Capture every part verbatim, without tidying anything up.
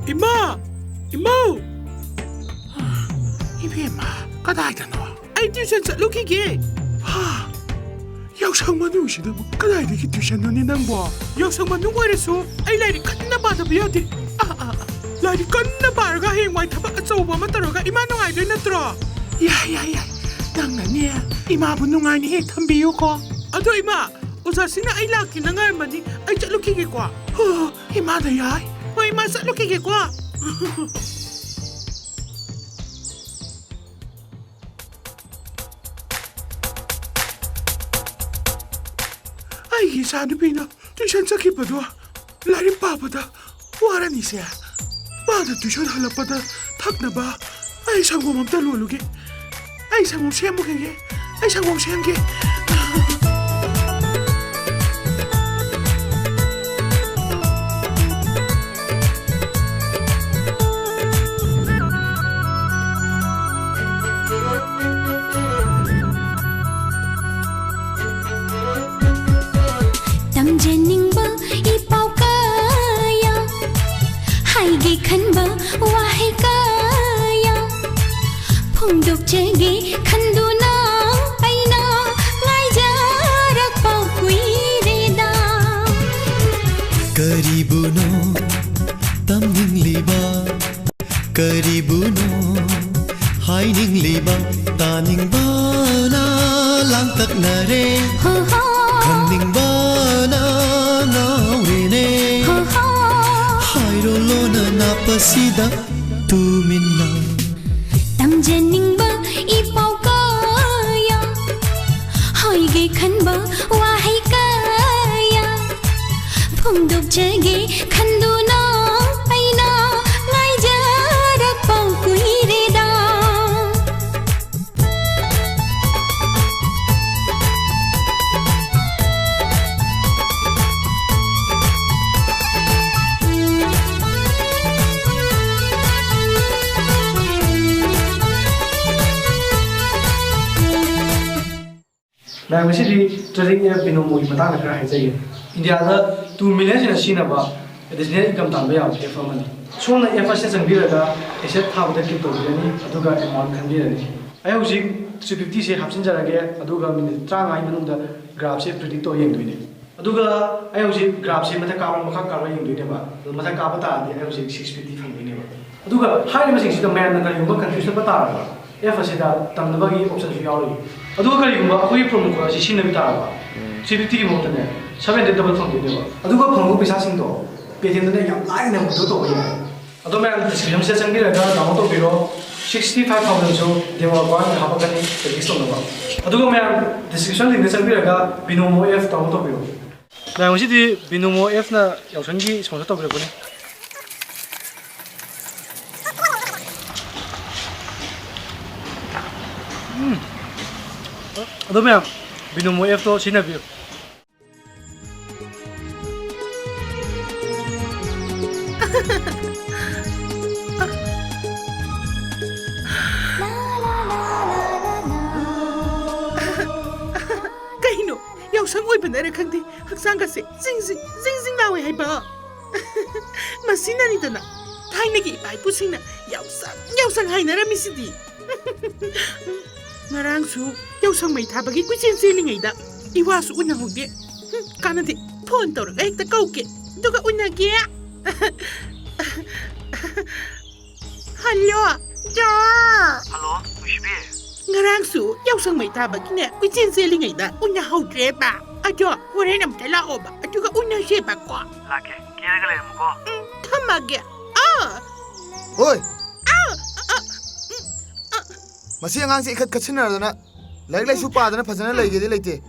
ꯏꯃꯥ! ꯏꯃꯥ! ꯏꯕꯦꯝꯃ, ꯀꯗꯥꯏꯗꯅꯣ? ꯑꯩ tuition ꯆꯠꯂꯨꯈꯤꯒꯦ꯫ ꯍꯥ? ꯌꯥꯎꯁꯪ ꯃꯅꯨꯡꯁꯤꯗꯕꯨ ꯀꯗꯥꯏꯗꯒꯤ tuitionꯅꯣꯅꯦ ꯅꯪꯕꯣ? ꯌꯥꯎꯁꯪ ꯃꯅꯨꯡ ꯑꯣꯏꯔꯁꯨ ꯑꯩ ꯂꯥꯏꯔꯤꯛ ꯀꯟꯅ ꯄꯥꯗꯕ ꯌꯥꯗꯦ꯫ ꯑꯥ, ꯑꯥ, ꯑꯥ꯫ ꯂꯥꯏꯔꯤꯛ ꯀꯟꯅ ꯄꯥꯔꯒ ꯍꯌꯦꯡꯋꯥꯏ ꯊꯕꯛ ꯑꯆꯧꯕ ꯑꯃ ꯇꯧꯔꯒ ꯏꯃꯥ ꯅꯨꯡꯉꯥꯏꯗꯣꯏ ꯅꯠꯇ꯭ꯔꯣ? ꯌꯥꯏ, ꯌꯥꯏ, ꯌꯥꯏ꯫ ꯅꯪꯅꯅꯦ ꯏꯃꯥꯕꯨ ꯅꯨꯡꯉꯥꯏꯅ ꯍꯦꯛ ꯊꯝꯕꯤꯌꯨꯀꯣ꯫ ꯑꯗꯣ ꯏꯃꯥ, ꯑꯣꯖꯥꯁꯤꯡꯅ ꯑꯩ ꯂꯥꯛꯀꯦꯅ ꯉꯥꯏꯔꯝꯃꯅꯤ꯫ ꯑꯩ ꯆꯠꯂꯨꯈꯤꯒꯦꯀꯣ꯫ ꯍꯣ, ꯏꯃꯥꯗ ꯌꯥꯏ꯫ ꯍꯣꯏ, ꯏꯃꯥ, ꯆꯠꯂꯨꯈꯤꯒꯦꯀꯣ꯫ ꯑꯩꯒꯤ ꯏꯆꯥꯅꯨꯄꯤꯅ tuition ꯆꯠꯈꯤꯕꯗꯣ ꯂꯥꯏꯔꯤꯛ ꯄꯥꯕꯗ ꯋꯥꯔꯅꯤꯁꯦ꯫ ꯃꯥꯅ tuition ꯍꯜꯂꯛꯄꯗ ꯊꯛꯅꯕ ꯑꯩ ꯁꯪꯒꯣꯝ ꯑꯝꯇ ꯂꯣꯜꯂꯨꯒꯦ꯫ ꯑꯩ ꯁꯪꯒꯣꯝ ꯁꯦꯝꯃꯨꯈꯤꯒꯦ꯫ ꯑꯩ ꯁꯪꯒꯣꯝ ꯁꯦꯝꯒꯦ꯫ ꯇꯝꯖꯅꯤꯡꯕ ꯏ ꯄꯥꯎ ꯀꯌꯥ, ꯍꯥꯏꯒꯦ ꯈꯟꯕ ꯋꯥꯍꯩ ꯀꯌꯥ ꯐꯣꯡꯗꯣꯛꯆꯒꯦ ꯈꯟꯗꯨꯅ ꯑꯩꯅ ꯉꯥꯏꯖꯔꯛꯄ ꯀꯨꯏꯔꯦꯗ꯫ ꯀꯔꯤꯕꯨꯅꯣ ꯇꯝꯅꯤꯡꯂꯤꯕ? ꯀꯔꯤꯕꯨꯅꯣ ꯍꯥꯏꯅꯤꯡꯂꯤꯕ? ꯇꯥꯅꯤꯡꯕꯅ ꯂꯥꯡꯇꯛꯅꯔꯦ꯫ ꯍꯣ ꯍꯣ꯫ ꯈꯪꯅꯤꯡꯕꯅ ꯉꯥꯎꯔꯦꯅꯦ꯫ ꯍꯣ ꯍꯣ꯫ ꯍꯥꯏꯔꯣ ꯂꯣꯟꯅ ꯅꯥꯞꯄꯁꯤꯗ ꯇꯨꯃꯤꯟꯅ꯫ ꯇꯝꯖꯅꯤꯡꯕ ꯏ ꯄꯥꯎ ꯀꯌꯥ, ꯍꯥꯏꯒꯦ ꯈꯟꯕ ꯋꯥꯍꯩ ꯀꯌꯥ ꯐꯣꯡꯗꯣꯛꯆꯒꯦ ꯈꯟꯗꯨꯅ ꯑꯩꯅ ꯉꯥꯏꯖꯔꯛꯄ ꯀꯨꯏꯔꯦꯗ꯫ ꯃꯌꯥꯝ, ꯉꯁꯤꯗꯤ trading app Binomoꯒꯤ ꯃꯇꯥꯡꯗ ꯈꯔ ꯍꯥꯏꯖꯒꯦ꯫ ꯏꯟꯗꯤꯌꯥꯗ two million ꯍꯦꯟꯅ ꯁꯤꯖꯤꯟꯅꯕ ꯑꯦꯗꯤꯁꯅꯦꯜ ꯏꯟꯀꯝ ꯇꯥꯟꯕ ꯌꯥꯕ ꯑꯦꯞ ꯑꯃꯅꯤ꯫ ꯁꯣꯝꯅ ꯑꯦꯞ ꯑꯁꯤꯗ ꯆꯪꯕꯤꯔꯒ ꯑꯦꯁꯦꯠ ꯊꯥꯕꯗ ꯀ꯭ꯂꯤꯛ ꯇꯧꯕꯤꯔꯅꯤ, ꯑꯗꯨꯒ ꯑꯦꯃꯥꯎꯟ ꯈꯟꯕꯤꯔꯅꯤ꯫ ꯑꯩ ꯍꯧꯖꯤꯛ ꯊ꯭ꯔꯤ ꯐꯤꯐꯇꯤꯁꯦ ꯍꯥꯞꯆꯤꯟꯖꯔꯒꯦ, ꯑꯗꯨꯒ ꯃꯤꯅꯤꯠ ꯇꯔꯥꯃꯉꯥꯒꯤ ꯃꯅꯨꯡꯗ ꯒ꯭ꯔꯥꯐꯁꯦ ꯄ꯭ꯔꯤꯗꯤꯛ ꯇꯧꯔ ꯌꯦꯡꯗꯣꯏꯅꯦ꯫ ꯑꯗꯨꯒ ꯑꯩ ꯍꯧꯖꯤꯛ ꯒ꯭ꯔꯥꯐꯁꯦ ꯃꯊꯛ ꯀꯥꯕ꯭ꯔꯥ ꯃꯈꯥ ꯀꯥꯕ꯭ꯔꯥ ꯌꯦꯡꯗꯣꯏꯅꯦꯕ꯫ ꯑꯗꯣ ꯃꯊꯛ ꯀꯥꯕ ꯇꯥꯔꯗꯤ ꯑꯩ ꯍꯧꯖꯤꯛ ꯁꯤꯛꯁ ꯐꯤꯐꯇꯤ ꯐꯪꯗꯣꯏꯅꯦꯕ꯫ ꯑꯗꯨꯒ ꯍꯥꯏꯔꯤꯕꯁꯤꯡꯁꯤꯗ ꯃꯌꯥꯝꯅ ꯀꯔꯤꯒꯨꯝꯕ ꯀꯟꯐ꯭ꯌꯨꯁ ꯆꯠꯄ ꯇꯥꯔꯕ, ꯑꯦꯞ ꯑꯁꯤꯗ ꯇꯝꯅꯕꯒꯤ ꯑꯣꯞꯁꯟꯁꯨ ꯌꯥꯎꯔꯤ꯫ ꯑꯗꯨꯒ ꯀꯔꯤꯒꯨꯝꯕ ꯑꯩꯈꯣꯏꯒꯤ ꯄ꯭ꯔꯣꯃꯣ ꯀꯣꯗ ꯑꯁꯤ ꯁꯤꯖꯤꯟꯅꯕ ꯇꯥꯔꯕ, ꯎꯝ꯫ ꯊ꯭ꯔꯤ ꯐꯤꯐꯇꯤꯒꯤ ꯃꯍꯨꯠꯇꯅꯦ, ꯁꯚꯦꯟ ꯍꯟꯗ꯭ꯔꯦꯗ ꯗꯕꯜ ꯐꯪꯗꯣꯏꯅꯦꯕ꯫ ꯑꯗꯨꯒ ꯐꯪꯕ ꯄꯩꯁꯥꯁꯤꯡꯗꯣ ꯄꯦꯇꯤꯑꯦꯝꯗꯅ ꯌꯥꯝ ꯂꯥꯏꯅ ꯋꯤꯗ꯭ꯔꯣ ꯇꯧꯕ ꯌꯥꯏ꯫ ꯑꯗꯣ ꯃꯌꯥꯝ ꯗꯤꯁꯀ꯭ꯔꯤꯞꯁꯟꯁꯤꯗ ꯆꯪꯕꯤꯔꯒ ꯗꯥꯎꯟꯂꯣꯗ ꯇꯧꯕꯤꯔꯣ꯫ ꯁꯤꯛꯁꯇꯤ ꯐꯥꯏꯚ ꯊꯥꯎꯖꯟꯁꯨ ꯗꯦꯃꯣ ꯑꯦꯀꯥꯎꯟ ꯍꯥꯞꯄꯛꯀꯅꯤ ꯁꯦꯚꯤꯡꯁ ꯇꯧꯅꯕ꯫ ꯑꯗꯨꯒ ꯃꯌꯥꯝ ꯗꯤꯁꯀ꯭ꯔꯤꯞꯁꯟ ꯂꯤꯡꯗ ꯆꯪꯕꯤꯔꯒ ꯕꯤꯅꯣꯃꯣ ꯑꯦꯞ ꯗꯥꯎꯟꯂꯣꯗ ꯇꯧꯕꯤꯔꯣ꯫ ꯃꯌꯥꯝ, ꯉꯁꯤꯗꯤ ꯕꯤꯅꯣꯃꯣ ꯑꯦꯞꯁꯅ ꯌꯥꯎꯁꯪꯒꯤ ꯁ꯭ꯄꯣꯟꯁꯔ ꯇꯧꯕꯤꯔꯛꯄꯅꯤ꯫ ꯎꯝ꯫ ꯑꯗꯣ ꯃꯌꯥꯝ, ꯕꯤꯅꯣꯃꯣ ꯑꯦꯞꯇꯣ ꯁꯤꯖꯤꯟꯅꯕꯤꯌꯨ꯫ ꯀꯩꯅꯣ? ꯌꯥꯎꯁꯪ ꯑꯣꯏꯕꯅꯔ ꯈꯪꯗꯦ, ꯍꯛꯆꯥꯡꯒꯁꯦ ꯖꯤꯡ ꯖꯤꯡ, ꯖꯤꯡ ꯖꯤꯡ ꯂꯥꯎꯋꯦ ꯍꯥꯏꯕ꯫ ꯃꯁꯤꯅꯅꯤꯗꯅ ꯊꯥꯏꯅꯒꯤ ꯏꯄꯥ ꯏꯄꯨꯁꯤꯡꯅ ꯌꯥꯎꯁꯪ, ꯌꯥꯎꯁꯪ ꯍꯥꯏꯅꯔꯝꯃꯤꯁꯤꯗꯤ꯫ ꯉꯔꯥꯡꯁꯨ ꯌꯥꯎꯁꯪ ꯃꯩ ꯊꯥꯕꯒꯤ ꯀꯣꯏꯆꯦꯟ ꯆꯦꯜꯂꯤꯉꯩꯗ ꯏꯋꯥꯁꯨ ꯎꯅꯍꯧꯗꯦ꯫ ꯍꯨꯝ, ꯀꯥꯟꯅꯗꯦ, ꯐꯣꯟ ꯇꯧꯔꯒ ꯍꯦꯛꯇ ꯀꯧꯒꯦ, ꯑꯗꯨꯒ ꯎꯅꯒꯦ꯫ ꯍꯜꯂꯣ, ꯖꯣꯔ꯫ ꯍꯜꯂꯣ, ꯅꯨꯡꯁꯤꯕꯤ꯫ ꯉꯔꯥꯡꯁꯨ ꯌꯥꯎꯁꯪ ꯃꯩ ꯊꯥꯕꯒꯤꯅꯦ ꯀꯣꯏꯆꯦꯟ ꯆꯦꯜꯂꯤꯉꯩꯗ ꯎꯅꯍꯧꯗ꯭ꯔꯦꯕ꯫ ꯑꯗꯣ ꯍꯣꯔꯦꯟ ꯑꯝꯇ ꯂꯥꯛꯑꯣꯕ, ꯑꯗꯨꯒ ꯎꯅꯁꯦꯕꯀꯣ꯫ ꯂꯥꯛꯀꯦ, ꯀꯦꯔꯒ ꯂꯩꯔꯝꯃꯨꯀꯣ꯫ ꯎꯝ, ꯊꯝꯃꯒꯦ꯫ ꯑꯥ꯫ ꯍꯣꯏ꯫ ꯑꯥ, ꯑꯥ, ꯎꯝ, ꯑꯥ꯫ ꯃꯁꯤ ꯑꯉꯥꯡꯁꯦ ꯏꯈꯠ ꯈꯠꯆꯟꯅꯗꯅ ꯂꯥꯏꯔꯤꯛ ꯂꯥꯏꯁꯨ ꯄꯥꯗꯅ ꯐꯖꯅ ꯂꯩꯒꯦꯗꯤ ꯂꯩꯇꯦ꯫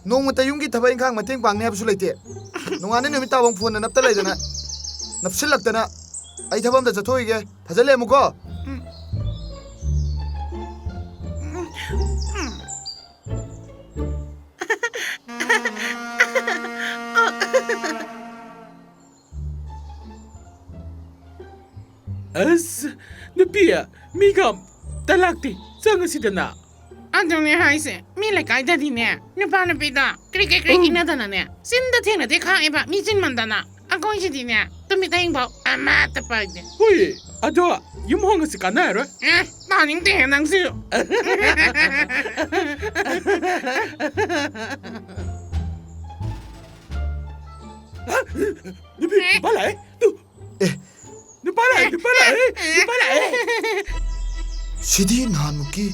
ꯅꯣꯡꯃꯇ ꯌꯨꯝꯒꯤ ꯊꯕꯛ ꯏꯪꯈꯥꯡ ꯃꯇꯦꯡ ꯄꯥꯡꯅꯤ ꯍꯥꯏꯕꯁꯨ ꯂꯩꯇꯦ꯫ ꯅꯣꯡꯉꯥꯟꯅ ꯅꯨꯃꯤꯠ ꯇꯥꯕꯧ ꯐꯣꯟꯗ ꯅꯞꯇ ꯂꯩꯗꯅ, ꯅꯞꯁꯤꯜꯂꯛꯇꯅ꯫ ꯑꯩ ꯊꯕꯛ ꯑꯝꯇ ꯆꯠꯊꯣꯛꯈꯤꯒꯦ꯫ ꯐꯖꯅ ꯂꯩꯔꯝꯃꯨꯀꯣ꯫ ꯑꯁ, ꯅꯨꯄꯤ, ꯃꯤꯒ ꯑꯝꯇ ꯂꯥꯛꯇꯦ꯫ ꯆꯪꯉꯁꯤꯗꯅ꯫ ꯑꯗꯨꯅꯦ ꯍꯥꯏꯁꯦ, ꯃꯤ ꯂꯩꯀꯥꯏꯗꯗꯤꯅꯦ, ꯅꯨꯄꯥ ꯅꯨꯄꯤꯗ ꯀ꯭ꯔꯤꯛ ꯀ꯭ꯔꯤꯛ ꯀ꯭ꯔꯤꯛ ꯎꯝ꯫ ꯏꯟꯅꯗꯅꯅꯦ, ꯆꯤꯟꯗ ꯊꯦꯡꯅꯗꯦ ꯈꯥꯛꯑꯦꯕ, ꯃꯤ ꯆꯤꯟꯃꯟꯗꯅ꯫ ꯑꯒꯣ, ꯑꯩꯈꯣꯏꯁꯤꯗꯤꯅꯦ, ꯇꯨꯃꯤꯠ ꯇꯥꯏꯌꯦꯡꯐꯥꯎ ꯑꯃꯠꯇ ꯄꯥꯏꯗꯦ꯫ ꯍꯣꯏ, ꯑꯗꯣ ꯌꯨꯝ ꯍꯣꯡꯉꯁꯤ ꯀꯥꯟꯅꯔꯣꯏ꯫ ꯑꯦ, ꯇꯥꯅꯤꯡꯗꯦ ꯅꯪꯁꯨ꯫ ꯅꯨꯄꯤ, ꯅꯨꯄꯥ ꯂꯥꯛꯑꯦ꯫ ꯇꯨ꯫ ꯑꯦ꯫ ꯅꯨꯄꯥ ꯂꯥꯛꯑꯦ, ꯅꯨꯄꯥ ꯂꯥꯛꯑꯦ, ꯅꯨꯄꯥ ꯂꯥꯛꯑꯦ꯫ ꯁꯤꯗꯤ ꯅꯍꯥꯟꯃꯨꯛꯀꯤ꯫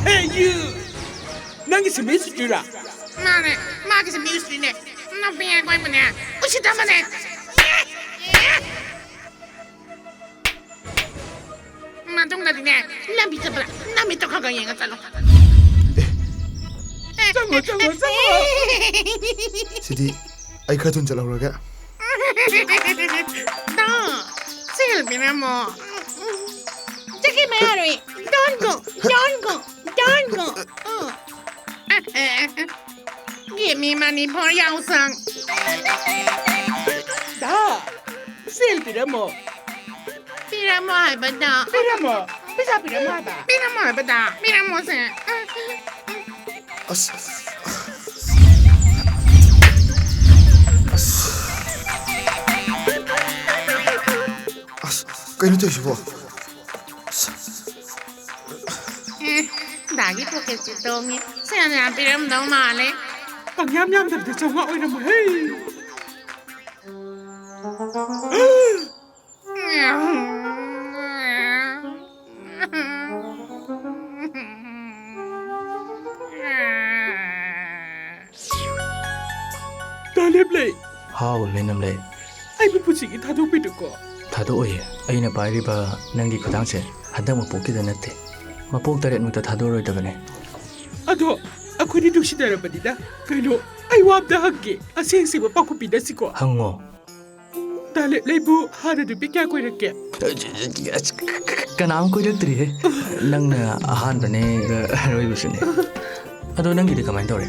Hey, you! ꯅꯪꯒꯤꯁꯤ ꯃꯤ ꯎꯁꯤꯠꯇ꯭ꯔꯤꯔꯥ? ꯃꯥꯅꯦ, ꯃꯥꯒꯤꯁꯦ ꯃꯤ ꯎꯁꯤꯠꯇ꯭ꯔꯤꯅꯦ꯫ ꯅꯨꯄꯤ ꯑꯀꯣꯏꯕꯅꯦ, ꯎꯁꯤꯠꯇꯕꯅꯦ꯫ ꯃꯇꯨꯡꯗꯗꯤꯅꯦ, ꯂꯝꯕꯤ ꯆꯠꯄꯗ ꯅꯃꯤꯠꯇꯣ ꯈꯔ ꯈꯔ ꯌꯦꯡꯉ ꯆꯠꯂꯣ꯫ ꯆꯪꯉꯣ, ꯆꯪꯉꯣ, ꯆꯪꯉꯣ꯫ ꯁꯤꯗꯤ ꯑꯩ ꯈꯔ ꯊꯨꯅ ꯆꯠꯍꯧꯔꯒꯦ꯫ ꯗꯣ, ꯁꯦꯜ ꯄꯤꯔꯝꯃꯣ꯫ ꯆꯠꯈꯤꯕ ꯌꯥꯔꯣꯏ꯫ Don't go, don't go, don't go. Um. Give me money for your song. ꯗꯥ, ꯁꯦꯜ ꯄꯤꯔꯝꯃꯣ꯫ ꯄꯤꯔꯝꯃꯣ ꯍꯥꯏꯕꯗ꯫ ꯄꯤꯔꯝꯃꯣ꯫ ꯄꯩꯁꯥ ꯄꯤꯔꯝꯃꯣ ꯍꯥꯏꯕ꯫ ꯄꯤꯔꯝꯃꯣ ꯍꯥꯏꯕꯗ꯫ ꯄꯤꯔꯝꯃꯣꯁꯦ꯫ ꯑꯁ꯫ ꯑꯁ꯫ ꯑꯁ, ꯀꯩꯅꯣ ꯇꯧꯔꯤꯁꯤꯕꯣ? ꯑꯁ꯫ ꯑꯦ, ꯗꯥꯒꯤ ꯄꯣꯀꯦꯠꯁꯤ ꯇꯣꯡꯉꯤ꯫ ꯁꯦꯜ ꯌꯥꯝ ꯄꯤꯔꯝꯗꯧ ꯃꯥꯜꯂꯦ꯫ ꯄꯪꯌꯥꯝ ꯌꯥꯝꯗꯕꯗ ꯆꯥꯝꯃꯉꯥ ꯑꯣꯏꯔꯝꯃꯣꯏꯍꯦ꯫ ꯇꯥꯂꯦꯞ ꯂꯩ꯫ ꯍꯥꯎ, ꯂꯩꯅꯝ ꯂꯩ꯫ ꯑꯩꯕꯨ ꯄꯨꯟꯁꯤꯒꯤ ꯊꯥꯗꯣꯛꯄꯤꯔꯣꯀꯣ꯫ ꯊꯥꯗꯣꯛꯑꯣꯏꯌꯦ꯫ ꯑꯩꯅ ꯄꯥꯏꯔꯤꯕ ꯅꯪꯒꯤ ꯈꯨꯗꯥꯡꯁꯦ ꯍꯟꯗꯛ ꯃꯄꯣꯛꯀꯤꯗ ꯅꯠꯇꯦ꯫ ꯃꯄꯣꯛ ꯇꯔꯦꯠꯃꯨꯛꯇ ꯊꯥꯗꯣꯛꯑꯔꯣꯏꯗꯕꯅꯦ꯫ ꯑꯗꯣ ꯑꯩꯈꯣꯏꯗꯤ ꯅꯨꯡꯁꯤꯅꯔꯕꯅꯤꯗ꯫ ꯀꯩꯅꯣ, ꯑꯩ ꯋꯥ ꯑꯝꯇ ꯍꯪꯒꯦ꯫ ꯑꯁꯦꯡ ꯑꯁꯦꯡꯕ ꯄꯥꯎꯈꯨꯝ ꯄꯤꯅꯁꯤꯀꯣ꯫ ꯍꯪꯉꯣ꯫ ꯇꯥꯂꯦꯞ ꯂꯩꯕꯨ ꯍꯥꯟꯅ ꯅꯨꯄꯤ ꯀꯌꯥ ꯀꯣꯏꯔꯛꯀꯦ? ꯀꯅꯥꯝ ꯀꯣꯏꯔꯛꯇ꯭ꯔꯤꯍꯦ꯫ ꯅꯪꯅ ꯑꯍꯥꯟꯕꯅꯦ, ꯑꯔꯣꯏꯕꯁꯨꯅꯦ꯫ ꯑꯗꯣ ꯅꯪꯒꯤꯗꯤ ꯀꯃꯥꯏꯅ ꯇꯧꯔꯦ?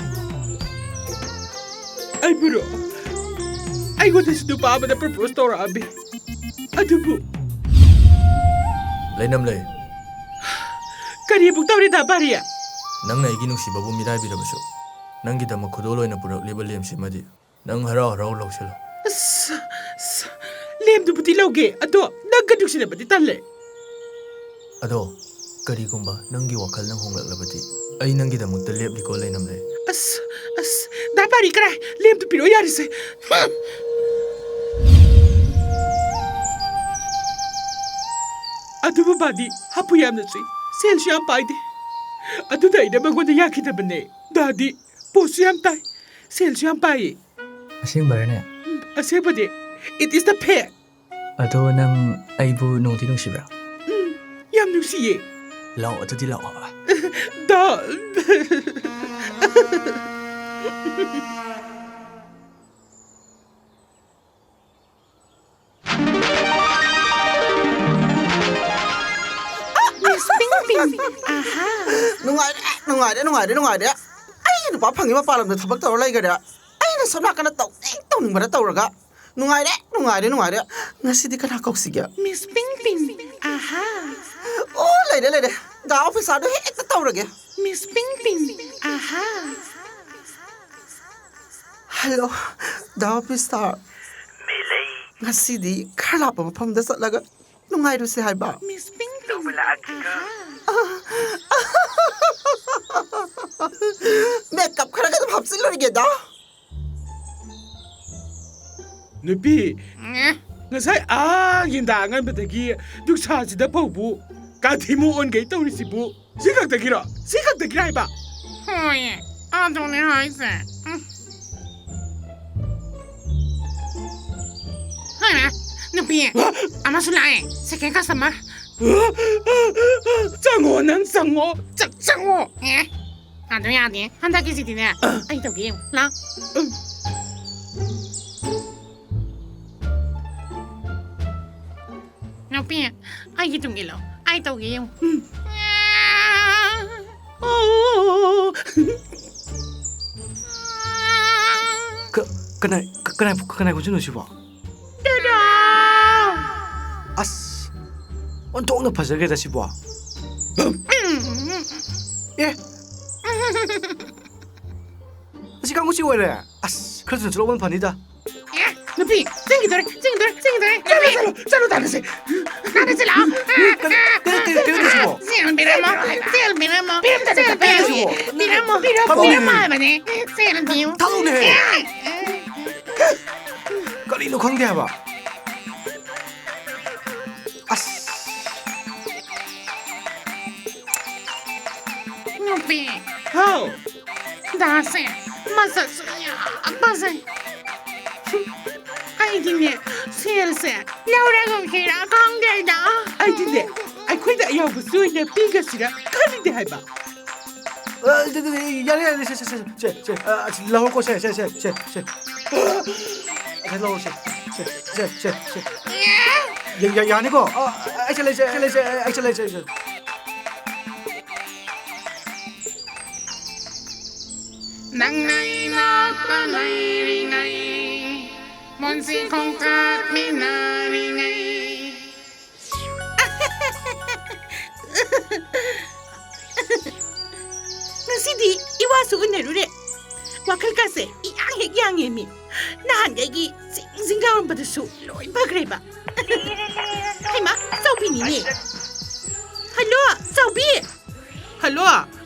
ꯑꯩꯕꯨꯔꯣ? ꯑꯩꯉꯣꯟꯗꯁꯨ ꯅꯨꯄꯥ ꯑꯃꯅ propose ꯇꯧꯔꯛꯑꯝꯃꯤ꯫ ꯑꯗꯨꯕꯨ ꯂꯩꯅꯝ ꯂꯩ꯫ ꯀꯔꯤ ꯑꯃꯨꯛ ꯇꯧꯔꯦ ꯗꯥ ꯄꯥꯔꯤ? ꯅꯪꯅ ꯑꯩꯒꯤ ꯅꯨꯡꯁꯤꯕꯕꯨ ꯃꯤꯔꯥꯏꯕꯤꯔꯕꯁꯨ, ꯅꯪꯒꯤꯗꯃꯛ ꯈꯨꯗꯣꯜ ꯑꯣꯏꯅ ꯄꯨꯔꯛꯂꯤꯕ ꯂꯦꯝꯁꯤꯃꯗꯤ ꯅꯪ ꯍꯔꯥꯎ ꯍꯔꯥꯎ ꯂꯧꯁꯤꯜꯂꯣ꯫ ꯑꯁ, ꯑꯁ, ꯂꯦꯝꯗꯨꯕꯨꯗꯤ ꯂꯧꯒꯦ, ꯑꯗꯣ ꯅꯪꯒ ꯅꯨꯡꯁꯤꯅꯕꯗꯤ ꯇꯜꯂꯦ꯫ ꯑꯗꯣ ꯀꯔꯤꯒꯨꯝꯕ ꯅꯪꯒꯤ ꯋꯥꯈꯜꯅ ꯍꯣꯡꯂꯛꯂꯕꯗꯤ, ꯑꯩ ꯅꯪꯒꯤꯗꯃꯛꯇ ꯂꯦꯞꯂꯤꯀꯣ ꯂꯩꯅꯝ ꯂꯩ꯫ ꯑꯁ, ꯑꯁ, ꯗꯥ ꯄꯥꯔꯤ ꯀꯔꯥꯏ? ꯂꯦꯝꯗꯨ ꯄꯤꯔꯛꯑꯣ ꯌꯥꯔꯤꯁꯦ꯫ ꯑꯗꯨꯕꯨ ꯕꯥꯗꯤ ꯍꯥꯄꯨ ꯌꯥꯝꯅ ꯆꯨꯏ, ꯁꯦꯜꯁꯨ ꯌꯥꯝ ꯄꯥꯏꯗꯦ꯫ ꯑꯗꯨꯅ ꯑꯩꯅ ꯃꯉꯣꯟꯗ ꯌꯥꯈꯤꯗꯕꯅꯦ꯫ ꯗꯥꯗꯤ ꯄꯣꯠꯁꯨ ꯌꯥꯝ ꯇꯥꯏ, ꯁꯦꯜꯁꯨ ꯌꯥꯝ ꯄꯥꯏꯌꯦ꯫ ꯑꯁꯦꯡꯕꯔꯅꯦ? ꯎꯝ, ꯑꯁꯦꯡꯕꯅꯦ꯫ It is the fact. ꯑꯗꯣ ꯅꯪ ꯑꯩꯕꯨ ꯅꯨꯡꯗꯤ ꯅꯨꯡꯁꯤꯕ꯭ꯔꯥ? ꯎꯝ, ꯌꯥꯝ ꯅꯨꯡꯁꯤꯌꯦ꯫ ꯂꯥꯛꯑꯣ, ꯑꯗꯨꯗꯤ ꯂꯥꯛꯑꯣ꯫ ꯗꯥ꯫ Miss Ping Ping. ꯑꯍꯥ꯫ ꯅꯨꯡꯉꯥꯏꯔꯦ, ꯅꯨꯡꯉꯥꯏꯔꯦ, ꯅꯨꯡꯉꯥꯏꯔꯦ, ꯅꯨꯡꯉꯥꯏꯔꯦ꯫ ꯑꯩꯒꯤ ꯅꯨꯄꯥ ꯐꯪꯉꯤ ꯃꯄꯥꯟ ꯂꯝꯗ ꯊꯕꯛ ꯇꯧꯔ ꯂꯩꯈꯔꯦ꯫ ꯑꯩꯅ ꯁꯣꯝ ꯅꯥꯀꯟꯗ ꯇꯧꯅꯤꯡ ꯇꯧꯅꯤꯡꯕꯅ ꯇꯧꯔꯒ꯫ ꯅꯨꯡꯉꯥꯏꯔꯦ, ꯅꯨꯡꯉꯥꯏꯔꯦ, ꯅꯨꯡꯉꯥꯏꯔꯦ꯫ ꯉꯁꯤꯗꯤ ꯀꯅꯥ ꯀꯧꯁꯤꯒꯦ? Miss Ping Ping. ꯑꯍꯥ꯫ ꯑꯣ, ꯂꯩꯔꯦ, ꯂꯩꯔꯦ꯫ ꯗꯥ ꯑꯣꯐꯤꯁꯥꯔꯗꯣ ꯍꯦꯛꯇ ꯇꯧꯔꯒꯦ꯫ Miss Ping Ping. ꯑꯍꯥ꯫ ꯍꯜꯂꯣ, ꯗꯥ ꯑꯣꯐꯤꯁꯥꯔ꯫ ꯃꯦꯂꯩ꯫ ꯉꯁꯤꯗꯤ ꯈꯔ ꯂꯥꯞꯄ ꯃꯐꯝꯗ ꯆꯠꯂꯒ ꯅꯨꯡꯉꯥꯏꯔꯨꯁꯦ ꯍꯥꯏꯕ꯫ Miss Ping Ping. ꯂꯧꯕ ꯂꯥꯛꯑꯒꯦꯀꯣ꯫ ꯑꯍꯥ꯫ ꯃꯦꯀꯞ ꯈꯔꯒ ꯑꯗꯨꯝ ꯍꯥꯞꯆꯤꯜꯂꯨꯔꯤꯒꯦꯗ꯫ ꯅꯨꯄꯤ, ꯎꯝ꯫ ꯉꯁꯥꯏ ꯑꯥ ꯌꯦꯟꯗꯥ ꯑꯉꯟꯕꯗꯒꯤ ꯅꯨꯡꯁꯥꯁꯤꯗ ꯐꯥꯎꯕ ꯀꯥꯊꯤꯃꯨ ꯑꯣꯟꯒꯩ ꯇꯧꯔꯤꯁꯤꯕꯨ ꯁꯤ ꯈꯛꯇꯒꯤꯔꯣ? ꯁꯤ ꯈꯛꯇꯒꯤꯔꯣ ꯍꯥꯏꯕ? ꯍꯣꯏ, ꯑꯗꯨꯅꯦ ꯍꯥꯏꯁꯦ꯫ ꯎꯝ꯫ ꯍꯩꯃꯥ, ꯅꯨꯄꯤ ꯍꯥ? ꯑꯃꯁꯨ ꯂꯥꯛꯑꯦ, second customer꯫ ꯆꯪꯉꯣ, ꯅꯪ ꯆꯪꯉꯣ, ꯆꯪ-, ꯆꯪꯉꯣ꯫ ꯑꯦ, ꯑꯗꯨ ꯌꯥꯗꯦ꯫ ꯍꯟꯗꯛꯀꯤꯁꯤꯗꯤꯅꯦ, ꯑꯩ ꯇꯧꯒꯦ ꯌꯦꯡꯉꯨ꯫ ꯂꯥꯎ꯫ ꯅꯨꯄꯤ, ꯑꯩꯒꯤ ꯇꯨꯡ ꯏꯜꯂꯣ꯫ ꯑꯩ ꯇꯧꯒꯦ ꯌꯦꯡꯉꯨ꯫ ꯀ-, ꯀꯅꯥ, ꯀ-, ꯀꯅꯥ, ꯀꯅꯥ ꯈꯣꯟꯖꯦꯜꯅꯣ ꯁꯤꯕꯣ? ꯑꯁ! ꯑꯣꯟꯊꯣꯛꯅ ꯐꯖꯈ꯭ꯔꯦꯗ ꯁꯤꯕꯣ꯫ ꯑꯦ, ꯑꯁꯤ ꯀꯥꯡꯕꯨꯁꯤ ꯑꯣꯏꯔꯦ꯫ ꯑꯁ, ꯈꯔ ꯊꯨꯅ ꯆꯠꯍꯧꯕꯅ ꯐꯅꯤꯗ꯫ ꯅꯨꯄꯤ, ꯆꯦꯟꯈꯤꯗꯣꯔꯦ, ꯆꯦꯟꯈꯤꯗꯣꯔꯦ, ꯆꯦꯟꯈꯤꯗꯣꯔꯦ꯫ ꯆꯠꯂꯣ, ꯆꯠꯂꯣ, ꯆꯠꯂꯣ, ꯇꯥꯟꯅꯁꯦ꯫ ꯇꯥꯟꯅꯁꯤ ꯂꯥꯛꯑꯣ꯫ ꯀꯩꯅꯣ, ꯀꯩꯅꯣ, ꯀꯩꯅꯣ, ꯀꯩꯅꯣ ꯇꯧꯁꯤꯕꯣ? ꯁꯦꯜ ꯄꯤꯔꯝꯃꯣ, ꯁꯦꯜ ꯄꯤꯔꯝꯃꯣ, ꯁꯦꯜ ꯄꯤꯔꯝꯃꯣ꯫ ꯄꯤꯔꯝꯃꯣ, ꯊꯥꯗꯣꯛꯎꯅꯦ꯫ ꯄꯤꯔꯝꯃꯣ ꯍꯥꯏꯕꯅꯦ꯫ ꯁꯦꯜ ꯄꯤꯌꯨ꯫ ꯊꯥꯗꯣꯛꯎꯅꯦ꯫ ꯀꯔꯤꯅꯣ ꯈꯪꯗꯦ ꯍꯥꯏꯕ꯫ ꯑꯁ꯫ ꯅꯨꯄꯤ꯫ ꯍꯥꯎ꯫ ꯗꯥꯁꯦ ꯃꯁꯛꯁꯨ ꯌꯥꯝ ꯐꯖꯩ꯫ ꯑꯩꯗꯤꯅꯦ, ꯁꯦꯜꯁꯦ ꯂꯧꯔꯒꯨꯝꯁꯤꯔꯥ ꯈꯪꯗꯦꯗ꯫ ꯑꯩꯗꯤꯅꯦ, ꯑꯩꯈꯣꯏꯗ ꯑꯌꯥꯎꯕꯁꯨ ꯑꯣꯏꯅ ꯄꯤꯒꯁꯤꯔꯥ ꯈꯜꯂꯤꯅꯦ ꯍꯥꯏꯕ꯫ ꯑ, ꯑꯗꯨ, ꯑꯗꯨ, ꯌꯥꯔꯦ, ꯌꯥꯔꯦ, ꯁꯦ, ꯁꯦ, ꯁꯦ, ꯁꯦ, ꯁꯦ, ꯑ, ꯑꯁꯤ ꯂꯧꯔꯣꯀꯣ, ꯁꯦ, ꯁꯦ, ꯁꯦ, ꯁꯦ, ꯁꯦ꯫ ꯁꯦ, ꯂꯧꯔꯣ, ꯁꯦ, ꯁꯦ, ꯁꯦ, ꯁꯦ, ꯁꯦ꯫ ꯌꯥ-, ꯌꯥ-, ꯌꯥꯅꯤꯀꯣ? ꯑ, ꯑꯩ ꯁꯦ ꯂꯩꯁꯦ, ꯑꯩ ꯁꯦ ꯂꯩꯁꯦ, ꯑꯩ ꯁꯦ ꯂꯩꯁꯦ, ꯑꯩ ꯁꯦ꯫ ꯅꯪ ꯑꯩ ꯂꯥꯞꯅ ꯂꯩꯔꯤꯉꯩ, ꯄꯨꯟꯁꯤ ꯈꯣꯡꯆꯠꯃꯤꯟꯅꯔꯤꯉꯩ꯫ ꯉꯁꯤꯗꯤ ꯏꯋꯥꯁꯨ ꯎꯅꯔꯨꯔꯦ꯫ ꯋꯥꯈꯜ ꯀꯥꯁꯦ ꯏꯌꯥꯡ ꯍꯦꯛ ꯌꯥꯡꯉꯦꯃꯤ꯫ ꯅꯍꯥꯟꯒꯩꯒꯤ ꯖꯤꯡ ꯖꯤꯡ ꯂꯥꯎꯔꯝꯕꯗꯨꯁꯨ ꯂꯣꯏ ꯐꯈ꯭ꯔꯦꯕ꯫ ꯍꯩꯃꯥ, ꯆꯥꯎꯕꯤꯅꯤꯅꯦ꯫ ꯍꯜꯂꯣ, ꯆꯥꯎꯕꯤ꯫ ꯍꯜꯂꯣ,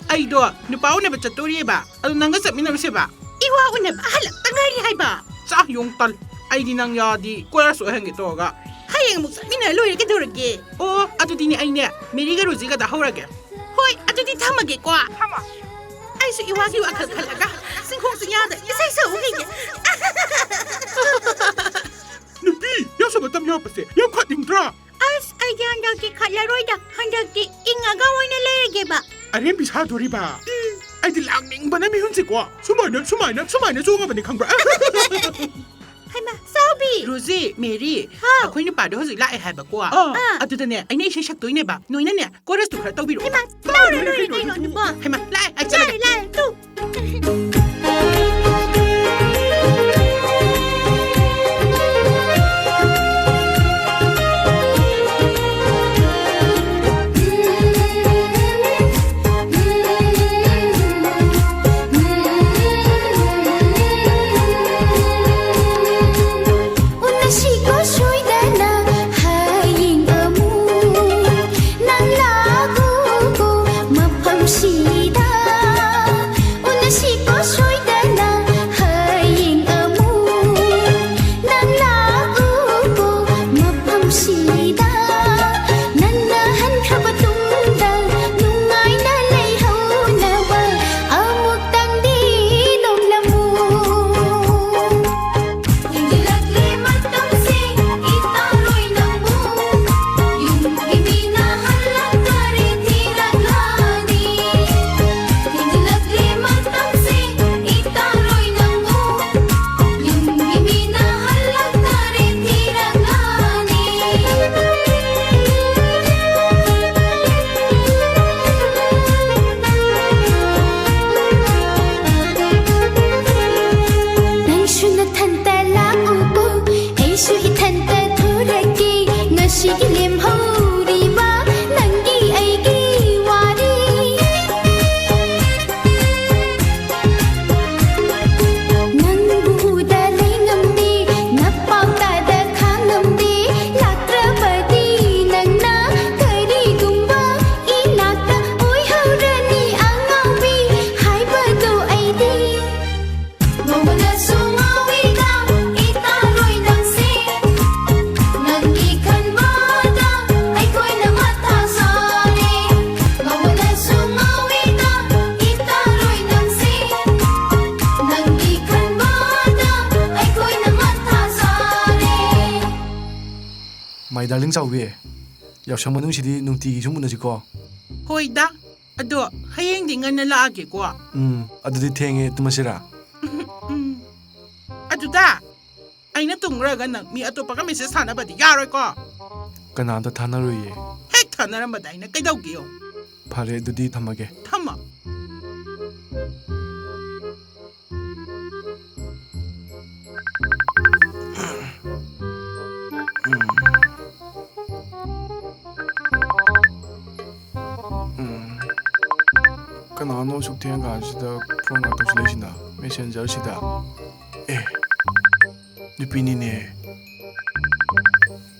ꯑꯩꯗꯣ ꯅꯨꯄꯥ ꯎꯅꯕ ꯆꯠꯇꯣꯔꯤꯑꯕ, ꯑꯗꯨ ꯅꯪꯒ ꯆꯠꯃꯤꯟꯅꯔꯨꯁꯦꯕ꯫ ꯏꯋꯥ ꯎꯅꯕ ꯍꯜꯂꯛꯇ ꯉꯥꯏꯔꯤ ꯍꯥꯏꯕ꯫ ꯆꯥ ꯌꯣꯡ ꯇꯜ꯫ ꯑꯩꯗꯤ ꯅꯪ ꯌꯥꯗꯤ ꯀꯣꯏꯔꯁꯨ ꯑꯣꯏꯍꯟꯒꯦ ꯇꯧꯔꯒ꯫ ꯍꯌꯦꯡ ꯑꯃꯨꯛ ꯆꯠꯃꯤꯟꯅꯔ ꯂꯣꯏꯔꯦ, ꯀꯩꯗꯧꯔꯒꯦ? ꯑꯣ, ꯑꯗꯨꯗꯤꯅꯦ, ꯑꯩꯅꯦ ꯃꯦꯔꯤꯒ ꯔꯣꯖꯤꯒꯗ ꯍꯧꯔꯒꯦ꯫ ꯍꯣꯏ, ꯑꯗꯨꯗꯤ ꯊꯝꯃꯒꯦꯀꯣ꯫ ꯊꯝꯃꯣ꯫ ꯑꯩꯁꯨ ꯏꯋꯥꯒꯤ ꯋꯥꯈꯜ ꯈꯜꯂꯒ ꯁꯤꯡꯈꯣꯡ ꯁꯤꯡꯌꯥꯗ ꯏꯁꯩ ꯁꯛꯎꯈꯤꯒꯦ꯫ ꯅꯨꯄꯤ, ꯌꯥꯎꯁꯪ ꯃꯇꯝ ꯌꯧꯔꯛꯄꯁꯦ ꯌꯥꯝ ꯈꯠꯅꯤꯡꯗ꯭ꯔꯥ? ꯑꯁ, ꯑꯩꯗꯤ ꯍꯟꯗꯛꯇꯤ ꯈꯠꯂꯔꯣꯏꯗ꯫ ꯍꯟꯗꯛꯇꯤ ꯏꯪꯉꯒ ꯑꯣꯏꯅ ꯂꯩꯔꯒꯦꯕ꯫ ꯑꯔꯦꯝꯕꯤ ꯁꯥꯗꯣꯔꯤꯕ? ꯎꯝ꯫ ꯑꯩꯗꯤ ꯂꯥꯡꯅꯤꯡꯕꯅ ꯃꯤꯍꯨꯟꯁꯦꯀꯣ ꯁꯨꯃꯥꯏꯅ, ꯁꯨꯃꯥꯏꯅ, ꯁꯨꯃꯥꯏꯅ ꯆꯣꯡꯉꯕꯅꯤ, ꯈꯪꯕ꯭ꯔꯥ? ꯍꯩꯃꯥ, ꯆꯥꯎꯕꯤ! ꯔꯣꯖꯤ, ꯃꯦꯔꯤ, ꯍꯥꯎ꯫ ꯑꯩꯈꯣꯏ ꯅꯨꯄꯥꯗꯣ ꯍꯧꯖꯤꯛ ꯂꯥꯛꯑꯦ ꯍꯥꯏꯕꯀꯣ꯫ ꯑꯥ꯫ ꯑꯗꯨꯗꯅꯦ, ꯑꯩꯅ ꯏꯁꯩ ꯁꯛꯇꯣꯏꯅꯦꯕ꯫ ꯅꯣꯏꯅꯅꯦ, ꯀꯣꯔꯁꯇꯨ ꯈꯔ ꯇꯧꯕꯤꯔꯛꯑꯣ꯫ ꯍꯩꯃꯥ, ꯇꯧꯔꯦ, ꯂꯣꯏꯔꯦ, ꯂꯣꯏꯔꯦ, ꯀꯩꯅꯣ, ꯀꯩꯅꯣ, ꯅꯨꯄꯥ? ꯍꯩꯃꯥ, ꯂꯥꯛꯑꯦ, ꯑꯩ ꯆꯠꯂꯒꯦ꯫ ꯂꯥꯛꯑꯦ, ꯂꯥꯛꯑꯦ, ꯇꯨ꯫ ꯑꯦ, ꯗꯥꯔꯂꯤꯡ ꯆꯥꯎꯕꯤ, ꯌꯥꯎꯁꯪ ꯃꯅꯨꯡꯁꯤꯗꯤ ꯅꯨꯡꯇꯤꯒꯤ ꯁꯨꯝ ꯎꯅꯁꯤꯀꯣ꯫ ꯍꯣꯏꯗ, ꯑꯗꯣ ꯍꯌꯦꯡꯗꯤ ꯉꯟꯅ ꯂꯥꯛꯑꯒꯦꯀꯣ꯫ ꯎꯝ, ꯑꯗꯨꯗꯤ ꯊꯦꯡꯉꯦ, ꯇꯨꯝꯃꯁꯤꯔꯥ? ꯎꯝ꯫ ꯑꯗꯨꯗ ꯑꯩꯅ ꯇꯨꯝꯈ꯭ꯔꯒ ꯅꯪ ꯃꯤ ꯑꯇꯣꯞꯄꯒ ꯃꯦꯁꯦꯖ ꯊꯥꯅꯕꯗꯤ ꯌꯥꯔꯣꯏꯀꯣ꯫ ꯀꯅꯥꯝꯇ ꯊꯥꯅꯔꯣꯏꯌꯦ꯫ ꯍꯦꯛ ꯊꯥꯅꯔꯝꯕꯗ ꯑꯩꯅ ꯀꯩꯗꯧꯒꯦꯌꯣ? ꯐꯔꯦ, ꯑꯗꯨꯗꯤ ꯊꯝꯃꯒꯦ꯫ ꯊꯝꯃꯣ꯫ ꯎꯝ꯫ ꯀꯅꯥꯅꯣ ꯑꯁꯨꯛ ꯊꯦꯡꯀꯥꯟꯁꯤꯗ ꯐꯣꯟ ꯉꯥꯛ ꯇꯧꯁꯤꯜꯂꯛꯏꯁꯤꯅ? ꯃꯦꯁꯦꯟꯖꯔꯁꯤꯗ? ꯑꯦ, ꯅꯨꯄꯤꯅꯤꯅꯦ꯫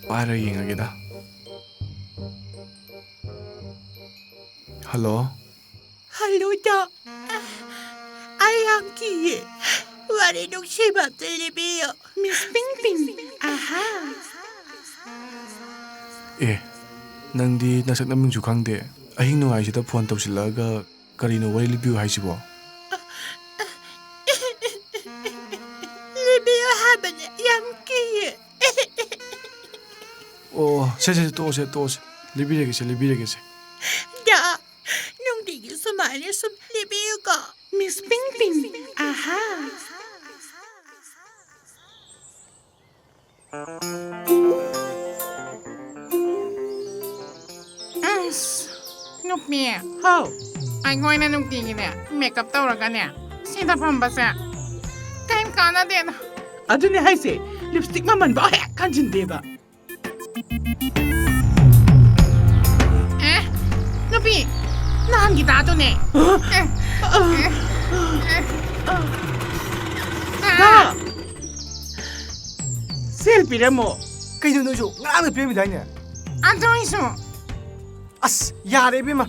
ꯄꯥꯏꯔ ꯌꯦꯡꯉꯒꯦꯗ꯫ ꯍꯜꯂꯣ꯫ ꯍꯜꯂꯣ, ꯗꯣ꯫ ꯑꯩ ꯌꯥꯝ ꯀꯤꯌꯦ꯫ ꯋꯥꯔꯤ ꯅꯨꯡꯁꯤꯕ ꯑꯝꯇ ꯂꯤꯕꯤꯌꯣ꯫ ꯃꯤꯁ ꯄꯤꯡ ꯄꯤꯡ꯫ ꯑꯍꯥ꯫ ꯑꯦ, ꯅꯪꯗꯤ ꯅꯁꯛ ꯅꯃꯤꯡꯁꯨ ꯈꯪꯗꯦ꯫ ꯑꯍꯤꯡ ꯅꯣꯡꯌꯥꯏꯁꯤꯗ ꯐꯣꯟ ꯇꯧꯁꯤꯜꯂꯛꯑꯒ ꯀꯔꯤꯅꯣ ꯋꯥꯔꯤ ꯂꯤꯕꯤꯌꯨ ꯍꯥꯏꯁꯤꯕꯣ? ꯂꯤꯕꯤꯌꯣ ꯍꯥꯏꯕꯅꯦ, ꯌꯥꯝ ꯀꯤꯌꯦ꯫ ꯑꯣ, ꯁꯦ, ꯁꯦ, ꯇꯣꯛꯑꯁꯦ, ꯇꯣꯛꯑꯁꯦ꯫ ꯂꯤꯕꯤꯔꯒꯦꯁꯦ, ꯂꯤꯕꯤꯔꯒꯦꯁꯦ꯫ ꯗꯥ, ꯅꯨꯡꯇꯤꯒꯤ ꯁꯨꯃꯥꯏꯅ ꯁꯨꯝ ꯂꯤꯕꯤꯌꯨꯀꯣ꯫ ꯃꯤꯁ ꯄꯤꯡ ꯄꯤꯡ꯫ ꯑꯍꯥ꯫ ꯑꯁ, ꯅꯨꯄꯤ꯫ ꯍꯥꯎ꯫ ꯑꯩꯈꯣꯏꯅ ꯅꯨꯡꯇꯤꯒꯤꯅꯦ, ꯃꯦꯀꯞ ꯇꯧꯔꯒꯅꯦ, ꯁꯤꯗ ꯐꯝꯕꯁꯦ ꯀꯩꯝ ꯀꯥꯟꯅꯗꯦꯗ꯫ ꯑꯗꯨꯅꯦ ꯍꯥꯏꯁꯦ, ꯂꯤꯞꯁꯇꯤꯛ ꯃꯃꯟꯐꯥꯎ ꯍꯦꯛ ꯈꯟꯖꯤꯟꯗꯦꯕ꯫ ꯑꯦ, ꯅꯨꯄꯤ, ꯅꯍꯥꯟꯒꯤ ꯗꯥꯗꯨꯅꯦ꯫ ꯑꯦ, ꯑꯦ, ꯑꯦ, ꯑꯦ꯫ ꯗꯥ! ꯁꯦꯜ ꯄꯤꯔꯝꯃꯣ꯫ ꯀꯩꯅꯣ ꯅꯣꯏꯁꯨ? ꯉꯔꯥꯡꯅ ꯄꯤꯔꯝꯃꯤꯗꯥꯏꯅꯦ? ꯑꯗꯨ ꯑꯣꯏꯁꯨ꯫ ꯑꯁ, ꯌꯥꯔꯦ ꯏꯕꯦꯝꯃ꯫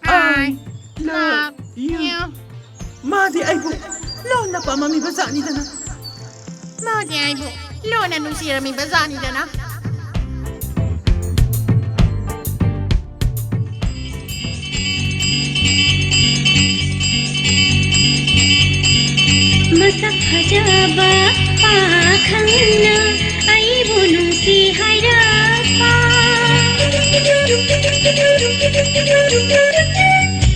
I love you. ꯃꯥꯗꯤ ꯑꯩꯕꯨ ꯂꯣꯟꯅ ꯄꯥꯝꯃꯝꯃꯤꯕ ꯖꯥꯠꯅꯤꯗꯅ꯫ ꯃꯥꯗꯤ ꯑꯩꯕꯨ ꯂꯣꯟꯅ ꯅꯨꯡꯁꯤꯔꯝꯃꯤꯕ ꯖꯥꯠꯅꯤꯗꯅ꯫ ꯁꯛ ꯐꯖꯕ ꯄꯥꯈꯪꯅ ꯑꯩꯕꯨ ꯅꯨꯡꯁꯤ ꯍꯥꯏꯔꯛꯄ꯫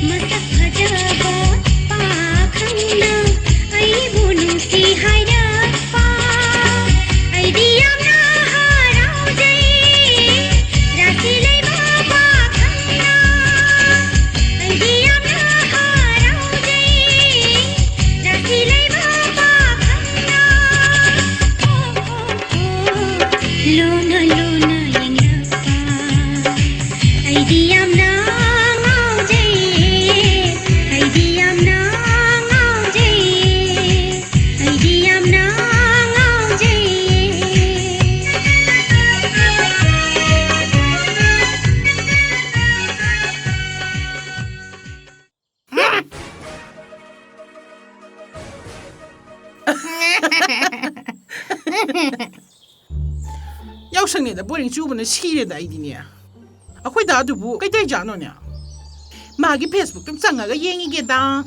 ꯃꯁꯛ ꯐꯖꯕ ꯄꯥꯈꯪꯅ ꯑꯩꯕꯨ ꯅꯨꯡꯁꯤ ꯍꯥꯏꯔꯛꯄ꯫ ꯑꯩꯗꯤ ꯌꯥꯝꯅ ꯍꯔꯥꯎꯖꯩ, ꯔꯥꯁꯤ ꯂꯩꯕ ꯄꯥꯈꯪꯅ꯫ ꯑꯩꯗꯤ ꯌꯥꯝꯅ ꯍꯔꯥꯎꯖꯩ, ꯔꯥꯁꯤ ꯂꯩꯕ ꯄꯥꯈꯪꯅ꯫ ꯂꯨꯅ ꯂꯨꯅ ꯌꯦꯡꯂꯛꯄ꯫ ꯑꯩꯗꯤ ꯌꯥꯝꯅ ꯉꯥꯎꯖꯩꯌꯦ, ꯑꯩꯗꯤ ꯌꯥꯝꯅ ꯉꯥꯎꯖꯩꯌꯦ, ꯑꯩꯗꯤ ꯌꯥꯝꯅ ꯉꯥꯎꯖꯩꯌꯦ꯫ ꯌꯥꯎꯁꯪꯅꯦꯗ ꯕꯣꯔꯤꯡ ꯆꯨꯕꯅ ꯁꯤꯔꯦꯗ ꯑꯩꯗꯤꯅꯦ꯫ ꯑꯩꯈꯣꯏ ꯗꯥ ꯑꯗꯨꯕꯨ ꯀꯩꯗꯧꯖꯥꯠꯅꯣꯅꯦ? ꯃꯥꯒꯤ Facebook ꯇꯨꯝ ꯆꯪꯉꯒ ꯌꯦꯡꯉꯤꯒꯦꯗ꯫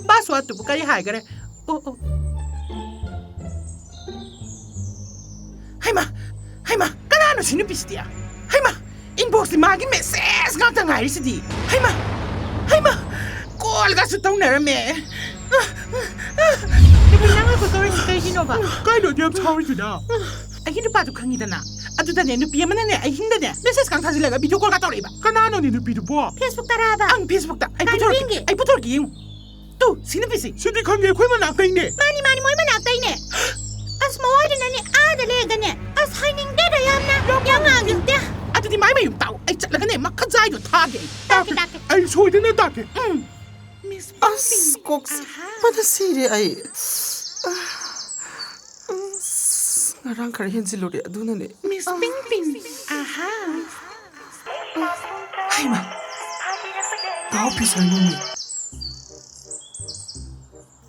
ꯄꯥꯁꯋꯥꯔꯗꯇꯨꯕꯨ ꯀꯔꯤ ꯍꯥꯏꯈꯔꯦ? ꯑꯣ, ꯑꯣ꯫ ꯍꯩꯃꯥ, ꯍꯩꯃꯥ, ꯀꯅꯥꯅꯣ ꯁꯤ ꯅꯨꯄꯤꯁꯤꯗꯤ? ꯍꯩꯃꯥ, inboxꯇꯤ ꯃꯥꯒꯤ message ꯉꯥꯛꯇ ꯉꯥꯏꯔꯤꯁꯤꯗꯤ꯫ ꯍꯩꯃꯥ, ꯍꯩꯃꯥ, callꯒꯁꯨ ꯇꯧꯅꯔꯝꯃꯦ꯫ ꯅꯪ ꯑꯩꯈꯣꯏ ꯀꯧꯔꯤꯁꯤ ꯀꯩꯒꯤꯅꯣꯕ? ꯀꯩꯅꯣ ꯑꯗꯨ ꯌꯥꯝ ꯁꯥꯎꯔꯤꯗꯨꯅ? ꯑꯩꯒꯤ ꯅꯨꯄꯥꯗꯨ ꯈꯪꯉꯤꯗꯅ꯫ ꯑꯗꯨꯗꯅꯦ ꯅꯨꯄꯤ ꯑꯃꯅꯅꯦ ꯑꯍꯤꯡꯗꯅꯦ messageꯀ ꯊꯥꯖꯤꯜꯂꯒ video callꯒ ꯇꯧꯔꯛꯏꯕ꯫ ꯀꯅꯥꯅꯣꯅꯦ ꯅꯨꯄꯤꯗꯨꯕꯣ? Facebookꯇꯔꯥꯕ? ꯑꯪ, Facebookꯇ꯫ ꯑꯩ ꯀꯥꯏꯗ ꯄꯨꯊꯣꯔꯛꯀꯦ, ꯌꯦꯡꯒꯦ? ꯑꯩ ꯄꯨꯊꯣꯔꯛꯀꯦ, ꯌꯦꯡꯉꯨ꯫ ꯇꯨ, ꯁꯤ ꯅꯨꯄꯤꯁꯤ꯫ ꯁꯤꯗꯤ ꯈꯪꯉꯦ, ꯑꯩꯈꯣꯏ ꯃꯅꯥꯛꯇꯩꯅꯦ꯫ ꯃꯥꯅꯤ, ꯃꯥꯅꯤ, ꯃꯣꯏ ꯃꯅꯥꯛꯇꯩꯅꯦ꯫ ꯑꯁ, ꯃꯋꯥꯗꯨꯅꯅꯦ ꯑꯥꯗ ꯂꯩꯔꯒꯅꯦ꯫ ꯑꯁ, ꯍꯥꯏꯅꯤꯡꯗꯦꯗ ꯌꯥꯝꯅ꯫ ꯌꯥꯝ ꯌꯥꯝ ꯉꯥꯡꯅꯤꯡꯗꯦ꯫ ꯑꯗꯨꯗꯤ ꯃꯥꯏ ꯃꯌꯨꯝ ꯇꯥꯎ꯫ ꯑꯩ ꯆꯠꯂꯒꯅꯦ ꯃꯈꯖꯥꯏꯗꯣ ꯊꯥꯒꯦ ꯑꯩ꯫ ꯇꯥꯛꯀꯦ, ꯇꯥꯛꯀꯦ꯫ ꯑꯩ ꯁꯣꯏꯗꯅ ꯇꯥꯛꯀꯦ꯫ ꯎꯝ꯫ ꯑꯁ, ꯀꯣꯛ ꯆꯤꯛꯄꯅ ꯁꯤꯔꯦ ꯑꯩ꯫ ꯑꯁ, ꯉꯔꯥꯡ ꯈꯔ ꯍꯦꯟꯖꯤꯜꯂꯨꯔꯦ, ꯑꯗꯨꯅꯅꯦ꯫ Miss Ping Ping, ꯑꯍꯥ꯫ ꯍꯩꯃꯥ, ꯗꯥ ꯑꯣꯐꯤꯁꯔꯅꯤꯅꯦ꯫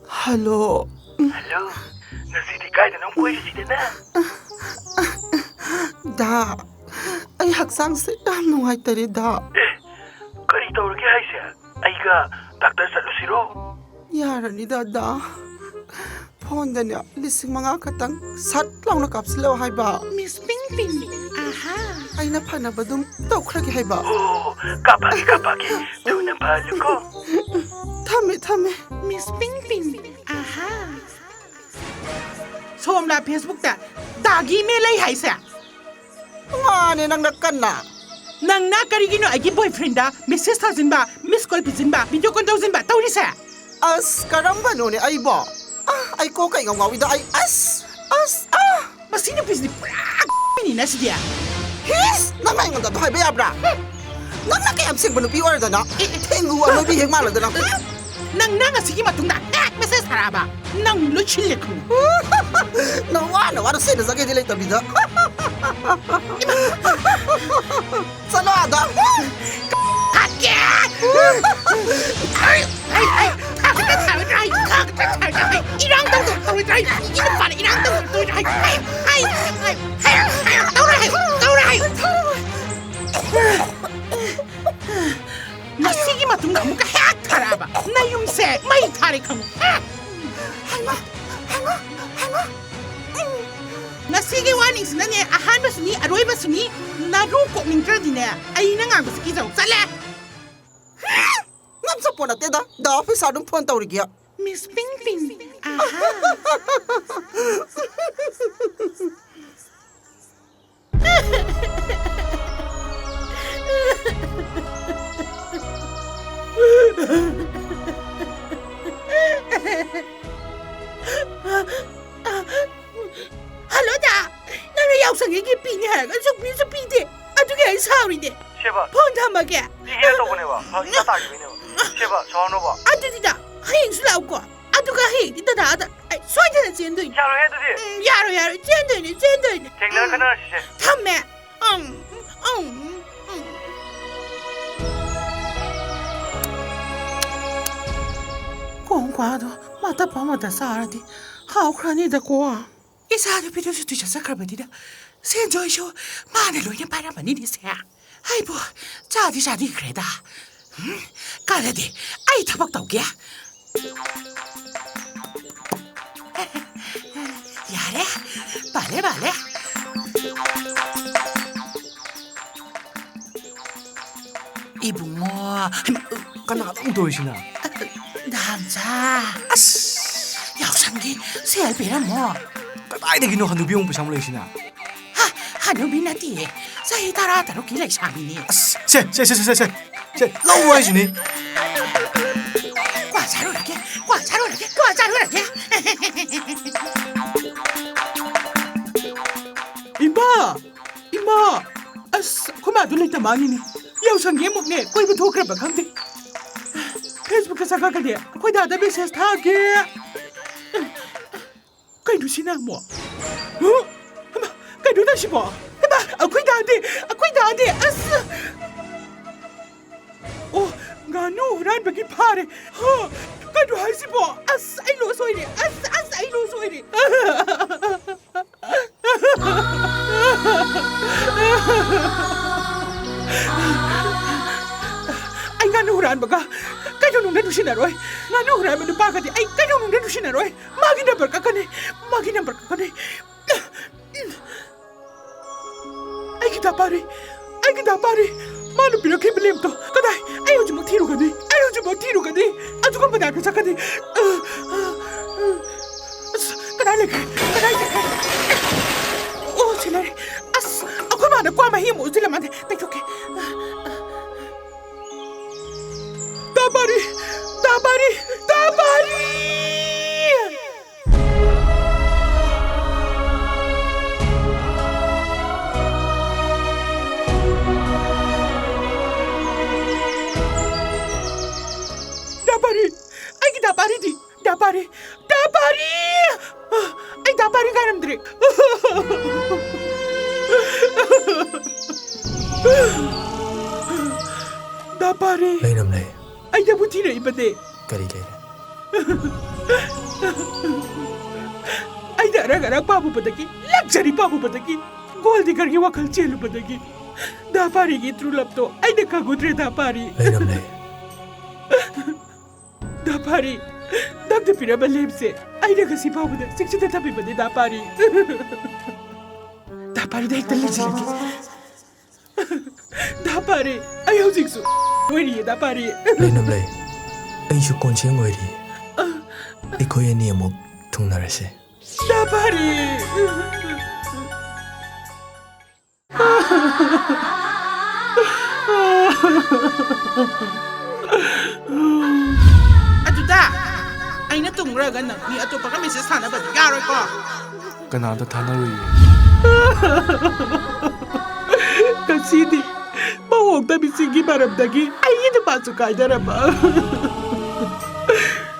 ꯍꯜꯂꯣ꯫ ꯍꯜꯂꯣ, ꯉꯁꯤꯗꯤ ꯀꯥꯏꯗꯅꯣ ꯀꯣꯏꯔꯤꯁꯤꯗꯅ? ꯗꯥ, ꯑꯩ ꯍꯛꯆꯥꯡꯁꯦ ꯌꯥꯝ ꯅꯨꯡꯉꯥꯏꯇꯔꯦ, ꯗꯥ꯫ ꯑꯦ, ꯀꯔꯤ ꯇꯧꯔꯒꯦ ꯍꯥꯏꯁꯦ? ꯑꯩꯒ ꯗꯥꯛꯇꯔ ꯆꯠꯂꯨꯁꯤꯔꯣ? ꯌꯥꯔꯅꯤꯗ, ꯗꯥ꯫ ꯐꯣꯟꯗꯅꯦ ꯂꯤꯁꯤꯡ ꯃꯉꯥ ꯈꯛꯇꯪ ꯁꯠ ꯂꯥꯎꯅ ꯀꯥꯞꯁꯤꯜꯂꯛꯑꯣ ꯍꯥꯏꯕ꯫ ꯃꯤꯁ ꯄꯤꯡ ꯄꯤꯡ, ꯑꯍꯥ꯫ ꯑꯩꯅ ꯐꯅꯕ ꯑꯗꯨꯝ ꯇꯧꯈ꯭ꯔꯒꯦ ꯍꯥꯏꯕ꯫ ꯑꯣ, ꯀꯥꯞꯄꯛꯀꯦ, ꯀꯥꯞꯄꯛꯀꯦ꯫ ꯊꯨꯅ ꯐꯍꯜꯂꯨꯀꯣ꯫ ꯊꯝꯃꯦ, ꯊꯝꯃꯦ꯫ ꯃꯤꯁ ꯄꯤꯡ ꯄꯤꯡ, ꯑꯍꯥ꯫ ꯁꯣꯝꯂꯥ Facebookꯇ ꯗꯥꯒꯤ ꯃꯦ ꯂꯩ ꯍꯥꯏꯁꯦ? ꯃꯥꯅꯦ, ꯅꯪꯅ ꯀꯟꯅ꯫ ꯅꯪꯅ ꯀꯔꯤꯒꯤꯅꯣ ꯑꯩꯒꯤ boyfriendꯗ message ꯊꯥꯖꯤꯟꯕ, miss call ꯄꯤꯖꯤꯟꯕ, video call ꯇꯧꯖꯤꯟꯕ ꯇꯧꯔꯤꯁꯦ? ꯑꯁ, ꯀꯔꯝꯕꯅꯣꯅꯦ ꯑꯩꯕꯣ? ꯑ, ꯑꯩ ꯀꯣꯛ ꯀꯩ ꯉꯥꯎ ꯉꯥꯎꯏꯗ ꯑꯩ꯫ ꯑꯁ, ꯑꯁ, ꯑ꯫ ꯃꯁꯤ ꯅꯨꯄꯤꯁꯤꯗꯤ ꯄꯨꯔꯥ ꯃꯤꯅꯤꯅ ꯁꯤꯗꯤ꯫ ꯍꯤꯁ! ꯅꯪ ꯑꯩꯉꯣꯟꯗ ꯑꯗꯨ ꯍꯥꯏꯕ ꯌꯥꯕ꯭ꯔꯥ? ꯍꯨꯝ! ꯅꯪꯅ ꯀꯌꯥꯝ ꯁꯦꯡꯕ ꯅꯨꯄꯤ ꯑꯣꯏꯔꯗꯅ? ꯑꯦ, ꯑꯦ꯫ ꯊꯦꯡꯒꯨ ꯑꯅꯣꯏꯕꯤ ꯍꯦꯛ ꯃꯥꯜꯂꯗꯅ꯫ ꯅꯪꯅ ꯉꯁꯤꯒꯤ ꯃꯇꯨꯡꯗ ꯍꯦꯛ message ꯊꯥꯔꯛꯑꯕ, ꯅꯪ ꯂꯣꯏꯁꯤꯜꯂꯦ ꯈꯪꯉꯨ꯫ ꯅꯪ ꯋꯥꯅ ꯋꯥꯅ ꯁꯦꯟꯅꯖꯒꯦꯗꯤ ꯂꯩꯇꯕꯤꯗ꯫ ꯆꯠꯂꯣ ꯑꯥꯗ꯫ ꯍꯥꯠꯀꯦ! ꯑꯩ, ꯑꯩ, ꯑꯩ, ꯊꯥꯡꯒꯠꯇ ꯊꯥꯡꯒꯠꯇ, ꯑꯩ, ꯊꯥꯡꯒꯠꯇ ꯊꯥꯡꯒꯠꯇ, ꯑꯩ, ꯏꯔꯥꯡ ꯇꯧꯗ ꯇꯧꯔꯣꯏꯗ꯭ꯔꯥ? ꯑꯩ, ꯏꯅꯨꯄꯥꯅ ꯏꯔꯥꯡ ꯇꯧꯗ ꯇꯧꯔꯣꯏꯗ꯭ꯔꯥ? ꯑꯩ, ꯑꯩ, ꯑꯩ, ꯑꯩ, ꯑꯩ, ꯇꯧꯔꯣꯏ, ꯇꯧꯔꯣꯏ꯫ ꯃꯁꯤꯒꯤ ꯃꯇꯨꯡꯗ ꯑꯃꯨꯛꯀ ꯍꯦꯛ ꯊꯥꯔꯛꯑꯕ, ꯅꯌꯨꯝꯁꯦ ꯃꯩ ꯊꯥꯔꯦ ꯈꯪꯉꯨ꯫ ꯍꯦꯛ! ꯍꯩꯃꯥ! ꯍꯩꯃꯥ! ꯍꯩꯃꯥ! ꯎꯝ꯫ ꯉꯁꯤꯒꯤ warningꯁꯤꯅꯅꯦ ꯑꯍꯥꯟꯕꯁꯨꯅꯤ, ꯑꯔꯣꯏꯕꯁꯨꯅꯤ, ꯅꯔꯨ ꯀꯣꯛꯅꯤꯡꯗ꯭ꯔꯗꯤꯅꯦ ꯑꯩꯅ ꯉꯥꯡꯕꯁꯤ ꯀꯤꯖꯧ꯫ ꯆꯠꯂꯦ! ꯉꯝꯆꯄꯣꯠ ꯅꯠꯇꯦꯗ, ꯗꯥ ꯑꯣꯐꯤꯁꯥꯔ ꯑꯗꯨꯝ ꯐꯣꯟ ꯇꯧꯔꯤꯒꯦ꯫ ꯃꯤꯁ ꯄꯤꯡ ꯄꯤꯡ, ꯑꯍꯥ꯫ ꯍꯜꯂꯣ ꯗꯥ, ꯅꯪꯅ ꯌꯥꯎꯁꯪꯒꯤ gift ꯄꯤꯅꯤ ꯍꯥꯏꯔꯒ ꯁꯨꯛꯄꯤꯁꯨ ꯄꯤꯗꯦ, ꯑꯗꯨꯒꯤ ꯑꯩ ꯁꯥꯎꯔꯤꯅꯦ꯫ ꯁꯦꯕ, ꯐꯣꯟ ꯊꯝꯃꯒꯦ꯫ ꯄꯤꯒꯦꯅ ꯇꯧꯕꯅꯦꯕ, ꯐꯔꯛ ꯏꯇꯥ ꯇꯥꯈꯤꯕꯩꯅꯦꯕ꯫ ꯁꯦꯕ, ꯁꯥꯎꯔꯅꯣꯕ꯫ ꯑꯗꯨꯗꯤ ꯗꯥ, ꯍꯌꯦꯡꯁꯨ ꯂꯥꯛꯎꯀꯣ꯫ ꯑꯗꯨꯒ ꯍꯌꯦꯡꯗꯤ ꯗꯗꯥꯗ ꯑꯩ ꯁꯣꯏꯗꯅ ꯆꯦꯟꯗꯣꯏꯅꯤ꯫ ꯌꯥꯔꯣꯏꯍꯦ ꯑꯗꯨꯗꯤ꯫ ꯎꯝ, ꯌꯥꯔꯣꯏ, ꯌꯥꯔꯣꯏ, ꯆꯦꯟꯗꯣꯏꯅꯤ, ꯆꯦꯟꯗꯣꯏꯅꯤ꯫ ꯊꯦꯡꯅꯔ ꯈꯟꯅꯔꯁꯤꯁꯦ꯫ ꯊꯝꯃꯦ꯫ ꯎꯝ, ꯎꯝ, ꯎꯝ꯫ ꯀꯣꯡ ꯀ꯭ꯋꯥꯗꯣ ꯃꯇꯞ ꯑꯃꯗ ꯆꯥꯔꯗꯤ ꯍꯥꯎꯈ꯭ꯔꯅꯤꯗꯀꯣ꯫ ꯏꯆꯥ ꯅꯨꯄꯤꯗꯨꯁꯨ ꯇꯨꯏꯁꯟ ꯆꯠꯈ꯭ꯔꯕꯅꯤꯅ ꯁꯦꯟꯖꯣꯏꯁꯨ ꯃꯥꯅ ꯂꯣꯏꯅ ꯄꯥꯏꯔꯝꯃꯅꯤꯅꯦ ꯁꯦ꯫ ꯑꯩꯕꯨ ꯆꯥꯗꯤ ꯆꯥꯅꯤꯡꯈ꯭ꯔꯦꯗ꯫ ꯎꯝ, ꯀꯥꯟꯅꯗꯦ, ꯑꯩ ꯊꯕꯛ ꯇꯧꯒꯦ꯫ ꯄꯥꯜꯂꯦ, ꯄꯥꯜꯂꯦ꯫ ꯏꯕꯨꯡꯉꯣ꯫ ꯍꯩꯃꯥ, ꯀꯅꯥꯅꯣ ꯑꯃꯨꯛ ꯇꯧꯔꯤꯁꯤꯅ? ꯗꯥꯝꯆꯥ꯫ ꯑꯁ! ꯌꯥꯎꯁꯪꯒꯤ ꯁꯦꯜ ꯄꯤꯔꯝꯃꯣ꯫ ꯀꯗꯥꯏꯗꯒꯤꯅꯣ ꯍꯅꯨꯕꯤ ꯑꯃꯨꯛ ꯄꯩꯁꯥ ꯑꯃꯨꯛ ꯂꯩꯁꯤꯅ? ꯍꯥ, ꯍꯅꯨꯕꯤ ꯅꯠꯇꯤꯌꯦ꯫ ꯆꯍꯤ ꯇꯔꯥ ꯇꯔꯨꯛꯀꯤ ꯂꯩꯁꯥꯕꯤꯅꯤ꯫ ꯑꯁ, ꯁꯦ, ꯁꯦ, ꯁꯦ꯫ ꯁꯦ, ꯂꯧ ꯍꯥꯏꯁꯤꯅꯤ꯫ ꯀ꯭ꯋꯥ ꯆꯥꯔꯨꯔꯒꯦ, ꯀ꯭ꯋꯥ ꯆꯥꯔꯨꯔꯒꯦ, ꯀ꯭ꯋꯥ ꯆꯥꯔꯨꯔꯒꯦ꯫ ꯏꯃꯥ! ꯏꯃꯥ! ꯑꯁ, ꯑꯩꯈꯣꯏ ꯃꯥꯗꯣ ꯂꯩꯇ ꯃꯥꯅꯤꯅꯦ꯫ ꯌꯥꯎꯁꯪꯒꯤ ꯑꯃꯨꯛꯅꯦ, ꯀꯣꯏꯕ ꯊꯣꯛꯈ꯭ꯔꯕ ꯈꯪꯗꯦ꯫ Facebook ꯆꯪꯉꯛꯀꯅꯤ꯫ ꯑꯩꯈꯣꯏ ꯗꯥꯗ message ꯊꯥꯒꯦ꯫ ꯀꯩꯅꯣ ꯁꯤꯅ ꯑꯃꯨꯛ? ꯍ? ꯍꯩꯃꯥ, ꯀꯩꯅꯣ ꯇꯧꯁꯤꯕꯣ? ꯍꯩꯃꯥ, ꯑꯩꯈꯣꯏ ꯗꯥꯗꯤ, ꯑꯩꯈꯣꯏ ꯗꯥꯗꯤ, ꯑꯁ! ꯑꯣ, ꯉꯥꯅꯨ ꯍꯨꯔꯥꯟꯕꯒꯤ ꯐꯥꯔꯦ꯫ ꯍ, ꯀꯩꯅꯣ ꯍꯥꯏꯁꯤꯕꯣ? ꯑꯁ, ꯑꯩ loss ꯑꯣꯏꯔꯦ꯫ ꯑꯁ, ꯑꯁ, ꯑꯩ loss ꯑꯣꯏꯔꯦ꯫ ꯑꯩ ꯉꯥꯅꯨ ꯍꯨꯔꯥꯟꯕꯒ ꯀꯩꯗꯧꯅꯨꯡꯗ ꯅꯨꯡꯁꯤꯅꯔꯣꯏ꯫ ꯉꯥꯅꯨ ꯍꯨꯔꯥꯟꯕ ꯅꯨꯄꯥꯒꯗꯤ ꯑꯩ ꯀꯩꯗꯧꯅꯨꯡꯗ ꯅꯨꯡꯁꯤꯅꯔꯣꯏ꯫ ꯃꯥꯒꯤ number ꯀꯛꯀꯅꯤ꯫ ꯃꯥꯒꯤ number ꯀꯛꯀꯅꯤ꯫ ꯑꯩꯒꯤ ꯗꯥ ꯄꯥꯔꯤ! ꯑꯩꯒꯤ ꯗꯥ ꯄꯥꯔꯤ! ꯃꯥꯅ ꯄꯤꯔꯛꯈꯤꯕ ꯂꯦꯝꯞꯇꯣ ꯀꯗꯥꯏ? ꯑꯩ ꯍꯧꯖꯤꯛꯃꯛ ꯊꯤꯔꯨꯒꯅꯤ! ꯑꯩ ꯍꯧꯖꯤꯛꯃꯛ ꯊꯤꯔꯨꯒꯅꯤ! ꯑꯗꯨꯒ ꯃꯅꯥꯛꯇ ꯆꯠꯀꯅꯤ! ꯑꯁ, ꯀꯗꯥꯏ ꯂꯩꯈ꯭ꯔꯦ? ꯀꯗꯥꯏ ꯆꯠꯈ꯭ꯔꯦ? ꯑꯣ, ꯁꯤ ꯂꯩꯔꯦ! ꯑꯁ, ꯑꯩꯈꯣꯏ ꯃꯥꯅ ꯀ꯭ꯋꯥ ꯃꯍꯤ ꯑꯃꯨꯛ ꯎꯠꯁꯤꯜꯂꯝꯃꯗꯤ ꯇꯩꯊꯣꯛꯀꯦ꯫ ꯗꯥ ꯄꯥꯔꯤ! ꯗꯥ ꯄꯥꯔꯤ! ꯗꯥ ꯄꯥꯔꯤ! ꯗꯥ ꯄꯥꯔꯤ! ꯑꯩꯒꯤ ꯗꯥ ꯄꯥꯔꯤꯗꯤ? ꯗꯥ ꯄꯥꯔꯤ! ꯗꯥ ꯄꯥꯔꯤ! ꯑꯩ ꯗꯥ ꯄꯥꯔꯤ ꯉꯥꯏꯔꯝꯗ꯭ꯔꯦ꯫ ꯗꯥ ꯄꯥꯔꯤ! ꯂꯩꯔꯝꯂꯦ꯫ ꯑꯩꯅꯕꯨ ꯊꯤꯔꯛꯏꯕꯅꯦ꯫ ꯀꯔꯤ ꯂꯩꯔꯦ? ꯑꯩꯅ ꯑꯔꯥꯛ ꯑꯔꯥꯛ ꯄꯥꯝꯃꯨꯕꯗꯒꯤ, luxury ꯄꯥꯝꯃꯨꯕꯗꯒꯤ, gold diggerꯒꯤ ꯋꯥꯈꯜ ꯆꯦꯜꯂꯨꯕꯗꯒꯤ, ꯗꯥ ꯄꯥꯔꯤꯒꯤ true loveꯇꯣ ꯑꯩꯅ ꯈꯪꯉꯨꯗ꯭ꯔꯦ, ꯗꯥ ꯄꯥꯔꯤ꯫ ꯂꯩꯔꯝꯂꯦ꯫ ꯗꯥ ꯄꯥꯔꯤ, ꯅꯪꯅ ꯄꯤꯔꯝꯕ ꯂꯦꯝꯁꯦ ꯑꯩꯅ ꯉꯁꯤ ꯐꯥꯎꯕꯗ ꯆꯦꯛꯁꯤꯟꯅ ꯊꯝꯃꯤꯕꯅꯤ, ꯗꯥ ꯄꯥꯔꯤ꯫ ꯗꯥ ꯄꯥꯔꯤꯗ ꯍꯦꯛꯇ ꯂꯩꯁꯤꯜꯂꯒꯦ꯫ ꯗꯥ ꯄꯥꯔꯤ, ꯑꯩ ꯍꯧꯖꯤꯛꯁꯨ ꯑꯣꯏꯔꯤꯌꯦ, ꯗꯥ ꯄꯥꯔꯤ꯫ ꯂꯩꯅꯝꯂꯩ, ꯑꯩꯁꯨ ꯀꯣꯟꯁꯦꯡ ꯑꯣꯏꯔꯤ꯫ ꯑꯩꯈꯣꯏ ꯑꯅꯤ ꯑꯃꯨꯛ ꯊꯨꯡꯅꯔꯁꯦ꯫ ꯗꯥ ꯄꯥꯔꯤ! ꯑꯗꯨꯗ ꯑꯩꯅ ꯇꯨꯝꯈ꯭ꯔꯒ ꯅꯪ ꯃꯤ ꯑꯇꯣꯞꯄꯒ ꯃꯦꯁꯦꯖ ꯊꯥꯅꯕꯗꯤ ꯌꯥꯔꯣꯏꯀꯣ꯫ ꯀꯅꯥꯗ ꯊꯥꯅꯔꯨꯏ? ꯉꯁꯤꯗꯤ ꯃꯧ ꯑꯣꯛꯇꯕꯤꯁꯤꯡꯒꯤ ꯃꯔꯝꯗꯒꯤ ꯑꯩꯒꯤ ꯅꯨꯄꯥꯁꯨ ꯀꯥꯏꯅꯔꯕ꯫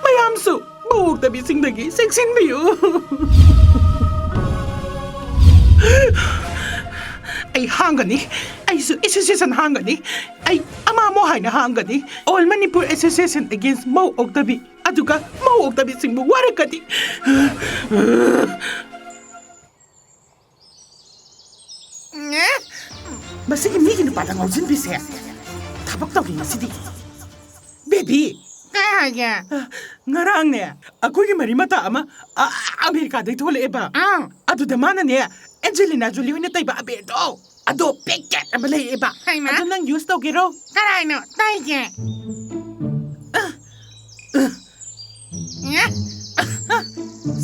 ꯃꯌꯥꯝꯁꯨ ꯃꯧ ꯑꯣꯛꯇꯕꯤꯁꯤꯡꯗꯒꯤ ꯆꯦꯛꯁꯤꯟꯕꯤꯌꯨ꯫ ꯑꯩ ꯍꯥꯡꯒꯅꯤ, ꯑꯩꯁꯨ ꯑꯦꯁꯣꯁꯤꯌꯦꯁꯟ ꯍꯥꯡꯒꯅꯤ꯫ ꯑꯩ ꯑꯃꯥꯃꯣ ꯍꯥꯏꯅ ꯍꯥꯡꯒꯅꯤ, All Manipur Association Against ꯃꯧ ꯑꯣꯛꯇꯕꯤ꯫ ꯑꯗꯨꯒ ꯃꯧ ꯑꯣꯛꯇꯕꯤꯁꯤꯡꯕꯨ ꯋꯥꯔꯛꯀꯅꯤ꯫ ꯃꯁꯤꯒꯤ ꯃꯤꯒꯤ ꯅꯨꯄꯥꯗ ꯉꯥꯎꯁꯤꯟꯕꯤꯁꯦ ꯊꯕꯛ ꯇꯧꯔꯤ ꯉꯁꯤꯗꯤ꯫ ꯕꯦꯕꯤ! ꯀꯩ ꯍꯥꯏꯒꯦ? ꯉꯔꯥꯡꯅꯦ, ꯑꯩꯈꯣꯏꯒꯤ ꯃꯔꯤ ꯃꯇꯥ ꯑꯃ, ꯑ, ꯑꯃꯦꯔꯤꯀꯥꯗꯩ ꯊꯣꯛꯂꯛꯑꯦꯕ꯫ ꯑꯥ꯫ ꯑꯗꯨꯗ ꯃꯥꯅꯅꯦ, ꯑꯦꯟꯖꯦꯂꯤꯅꯥ ꯖꯣꯂꯤ ꯍꯣꯏꯅ ꯇꯩꯕ ꯑꯕꯦꯔꯗꯣ, ꯑꯗꯣ ꯄꯦꯀꯦꯠ ꯑꯃ ꯂꯩꯔꯛꯑꯦꯕ꯫ ꯍꯩꯃꯥ꯫ ꯑꯗꯨ ꯅꯪ ꯌꯨꯁ ꯇꯧꯒꯦꯔꯣ? ꯀꯔꯥꯏꯅꯣ ꯇꯩꯒꯦ? ꯑꯦ?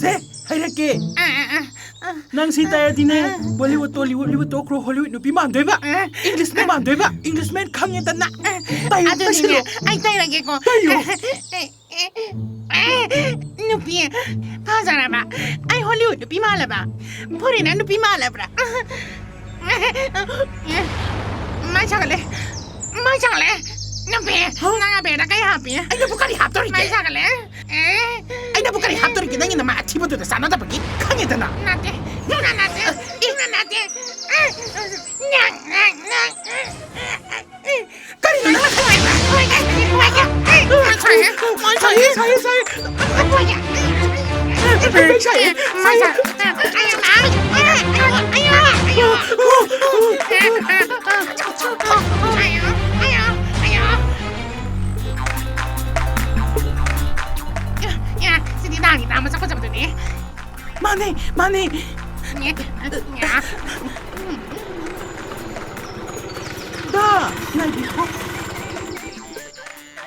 ꯁꯦ, ꯍꯥꯏꯔꯛꯀꯦ꯫ ꯑ, ꯑ, ꯑ, ꯑ, ꯅꯪ ꯁꯤ ꯇꯩꯔꯗꯤꯅꯦ, ꯑ, ꯕꯣꯂꯤꯋꯨꯗ, ꯇꯣꯂꯤꯋꯨꯗ, ꯂꯤꯋꯨꯗ ꯇꯣꯛꯈ꯭ꯔꯣ, ꯍꯣꯂꯤꯋꯨꯗ ꯅꯨꯄꯤ ꯃꯥꯟꯗꯣꯏꯕ, ꯑ, ꯏꯪꯂꯤꯁ ꯅꯨꯄꯤ ꯃꯥꯟꯗꯣꯏꯕ, ꯏꯪꯂꯤꯁ ꯃꯦꯟ ꯈꯪꯉꯦꯗꯅ꯫ ꯑ, ꯇꯩꯌꯨ, ꯑꯗꯨꯗꯤꯅꯦ, ꯇꯩꯁꯤꯜꯂꯨ꯫ ꯑꯩ ꯇꯩꯔꯒꯦꯀꯣ꯫ ꯇꯩꯌꯨ꯫ ꯑ, ꯑ, ꯑ, ꯑ, ꯅꯨꯄꯤ ꯐꯖꯔꯕ? ꯑꯩ ꯍꯣꯂꯤꯋꯨꯗ ꯅꯨꯄꯤ ꯃꯥꯜꯂꯕ? ꯐꯣꯔꯦꯟꯅꯔ ꯅꯨꯄꯤ ꯃꯥꯜꯂꯕ꯭ꯔꯥ? ꯃꯥꯏ ꯁꯥꯒꯠꯂꯦ꯫ ꯃꯥꯏ ꯁꯥꯒꯠꯂꯦ꯫ ꯅꯨꯄꯤ, ꯍꯥ? ꯅꯪ ꯑꯕꯦꯔꯗ ꯀꯩ ꯍꯥꯞꯄꯤ? ꯑꯩꯅꯕꯨ ꯀꯔꯤ ꯍꯥꯞꯇꯣꯔꯤꯒꯦ? ꯃꯥꯏ ꯁꯥꯒꯠꯂꯦ꯫ ꯑꯦ꯫ ꯑꯩꯅꯕꯨ ꯀꯔꯤ ꯍꯥꯞꯇꯣꯔꯤꯒꯦ? ꯅꯪꯒꯤ ꯅꯃꯥꯏ ꯑꯊꯤꯕꯗꯨꯗ ꯆꯥꯟꯅꯗꯕꯒꯤ, ꯈꯪꯉꯦꯗꯅ꯫ ꯅꯠꯇꯦ꯫ ꯁꯨꯡꯅ ꯅꯠꯇꯦ꯫ ꯁꯨꯡꯅ ꯅꯠꯇꯦ꯫ ꯅꯪ, ꯅꯪ, ꯅꯪ꯫ ꯀꯔꯤꯅꯣ ꯅꯪꯅ ꯁꯥꯏꯌꯦ, ꯁꯥꯏꯌꯦ, ꯁꯥꯏꯌꯦ꯫ ꯁꯥꯏꯌꯦ꯫ ꯃꯥꯅꯦ, ꯃꯥꯅꯦ꯫ ꯗꯥ, ꯉꯥꯏꯕꯤꯌꯨ꯫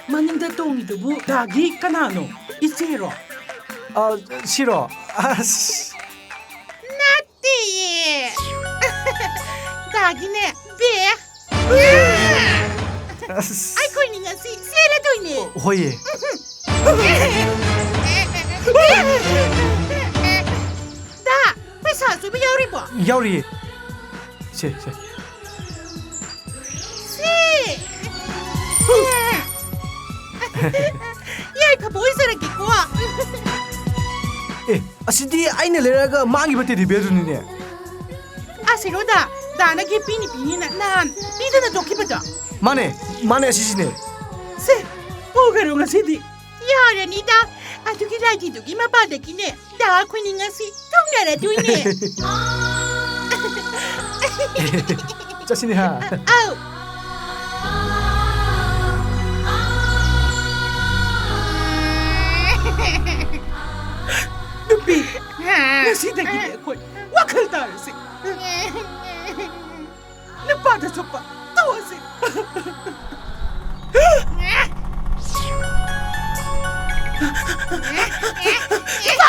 ꯃꯅꯤꯡꯗ ꯇꯣꯡꯉꯤꯗꯨꯕꯨ ꯗꯥꯒꯤ ꯀꯅꯥꯅꯣ? ꯏꯆꯦꯔꯣ? ꯑ, ꯁꯤꯔꯣ? ꯑꯁ꯫ ꯅꯠꯇꯤꯌꯦ꯫ ꯗꯥꯒꯤꯅꯦ, ꯕꯦ꯫ ꯑꯁ꯫ ꯑꯩꯈꯣꯏꯅꯤ ꯉꯁꯤ ꯆꯦꯜꯂꯗꯣꯏꯅꯦ꯫ ꯍꯣꯏꯌꯦ꯫ ꯗꯥ, ꯄꯩꯁꯥ ꯑꯆꯣꯏꯕ ꯌꯥꯎꯔꯤꯕꯣ? ꯌꯥꯎꯔꯤꯌꯦ꯫ ꯁꯦ, ꯁꯦ꯫ ꯁꯤ! ꯌꯥꯏꯐꯕ ꯑꯣꯏꯖꯔꯒꯦꯀꯣ꯫ ꯑꯦ, ꯑꯁꯤꯗꯤ ꯑꯩꯅ ꯂꯩꯔꯛꯑꯒ ꯃꯥꯡꯈꯤꯕ ꯇꯦꯗꯤ ꯕꯤꯌꯔꯗꯨꯅꯤꯅꯦ꯫ ꯑꯁꯤꯔꯣ ꯗꯥ, ꯗꯥꯅ ꯒꯤꯐ ꯄꯤꯅꯤ ꯄꯤꯅꯤꯅ ꯅꯍꯥꯟ ꯄꯤꯗꯅ ꯇꯣꯛꯈꯤꯕꯗꯣ꯫ ꯃꯥꯅꯦ, ꯃꯥꯅꯦ, ꯑꯁꯤꯁꯤꯅꯦ꯫ ꯁꯦ, ꯄꯨꯈꯔꯣ ꯉꯁꯤꯗꯤ꯫ ꯌꯥꯔꯅꯤꯗ, ꯑꯗꯨꯒꯤ ꯂꯥꯏꯙꯤꯗꯨꯒꯤ ꯃꯄꯥꯗꯒꯤꯅꯦ꯫ ꯗꯥ, ꯑꯩꯈꯣꯏꯅꯤ ꯉꯁꯤ ꯊꯨꯡꯅꯔꯗꯣꯏꯅꯦ꯫ ꯆꯠꯁꯤꯅꯦ ꯍꯥ꯫ ꯑꯧ꯫ ꯅꯨꯄꯤ, ꯉꯁꯤꯗꯒꯤꯗꯤ ꯑꯩꯈꯣꯏ ꯋꯥꯈꯜ ꯇꯥꯔꯁꯤ꯫ ꯅꯨꯄꯥꯗ ꯆꯣꯞꯄ ꯇꯣꯛꯑꯁꯤ꯫ ꯏꯄꯥ!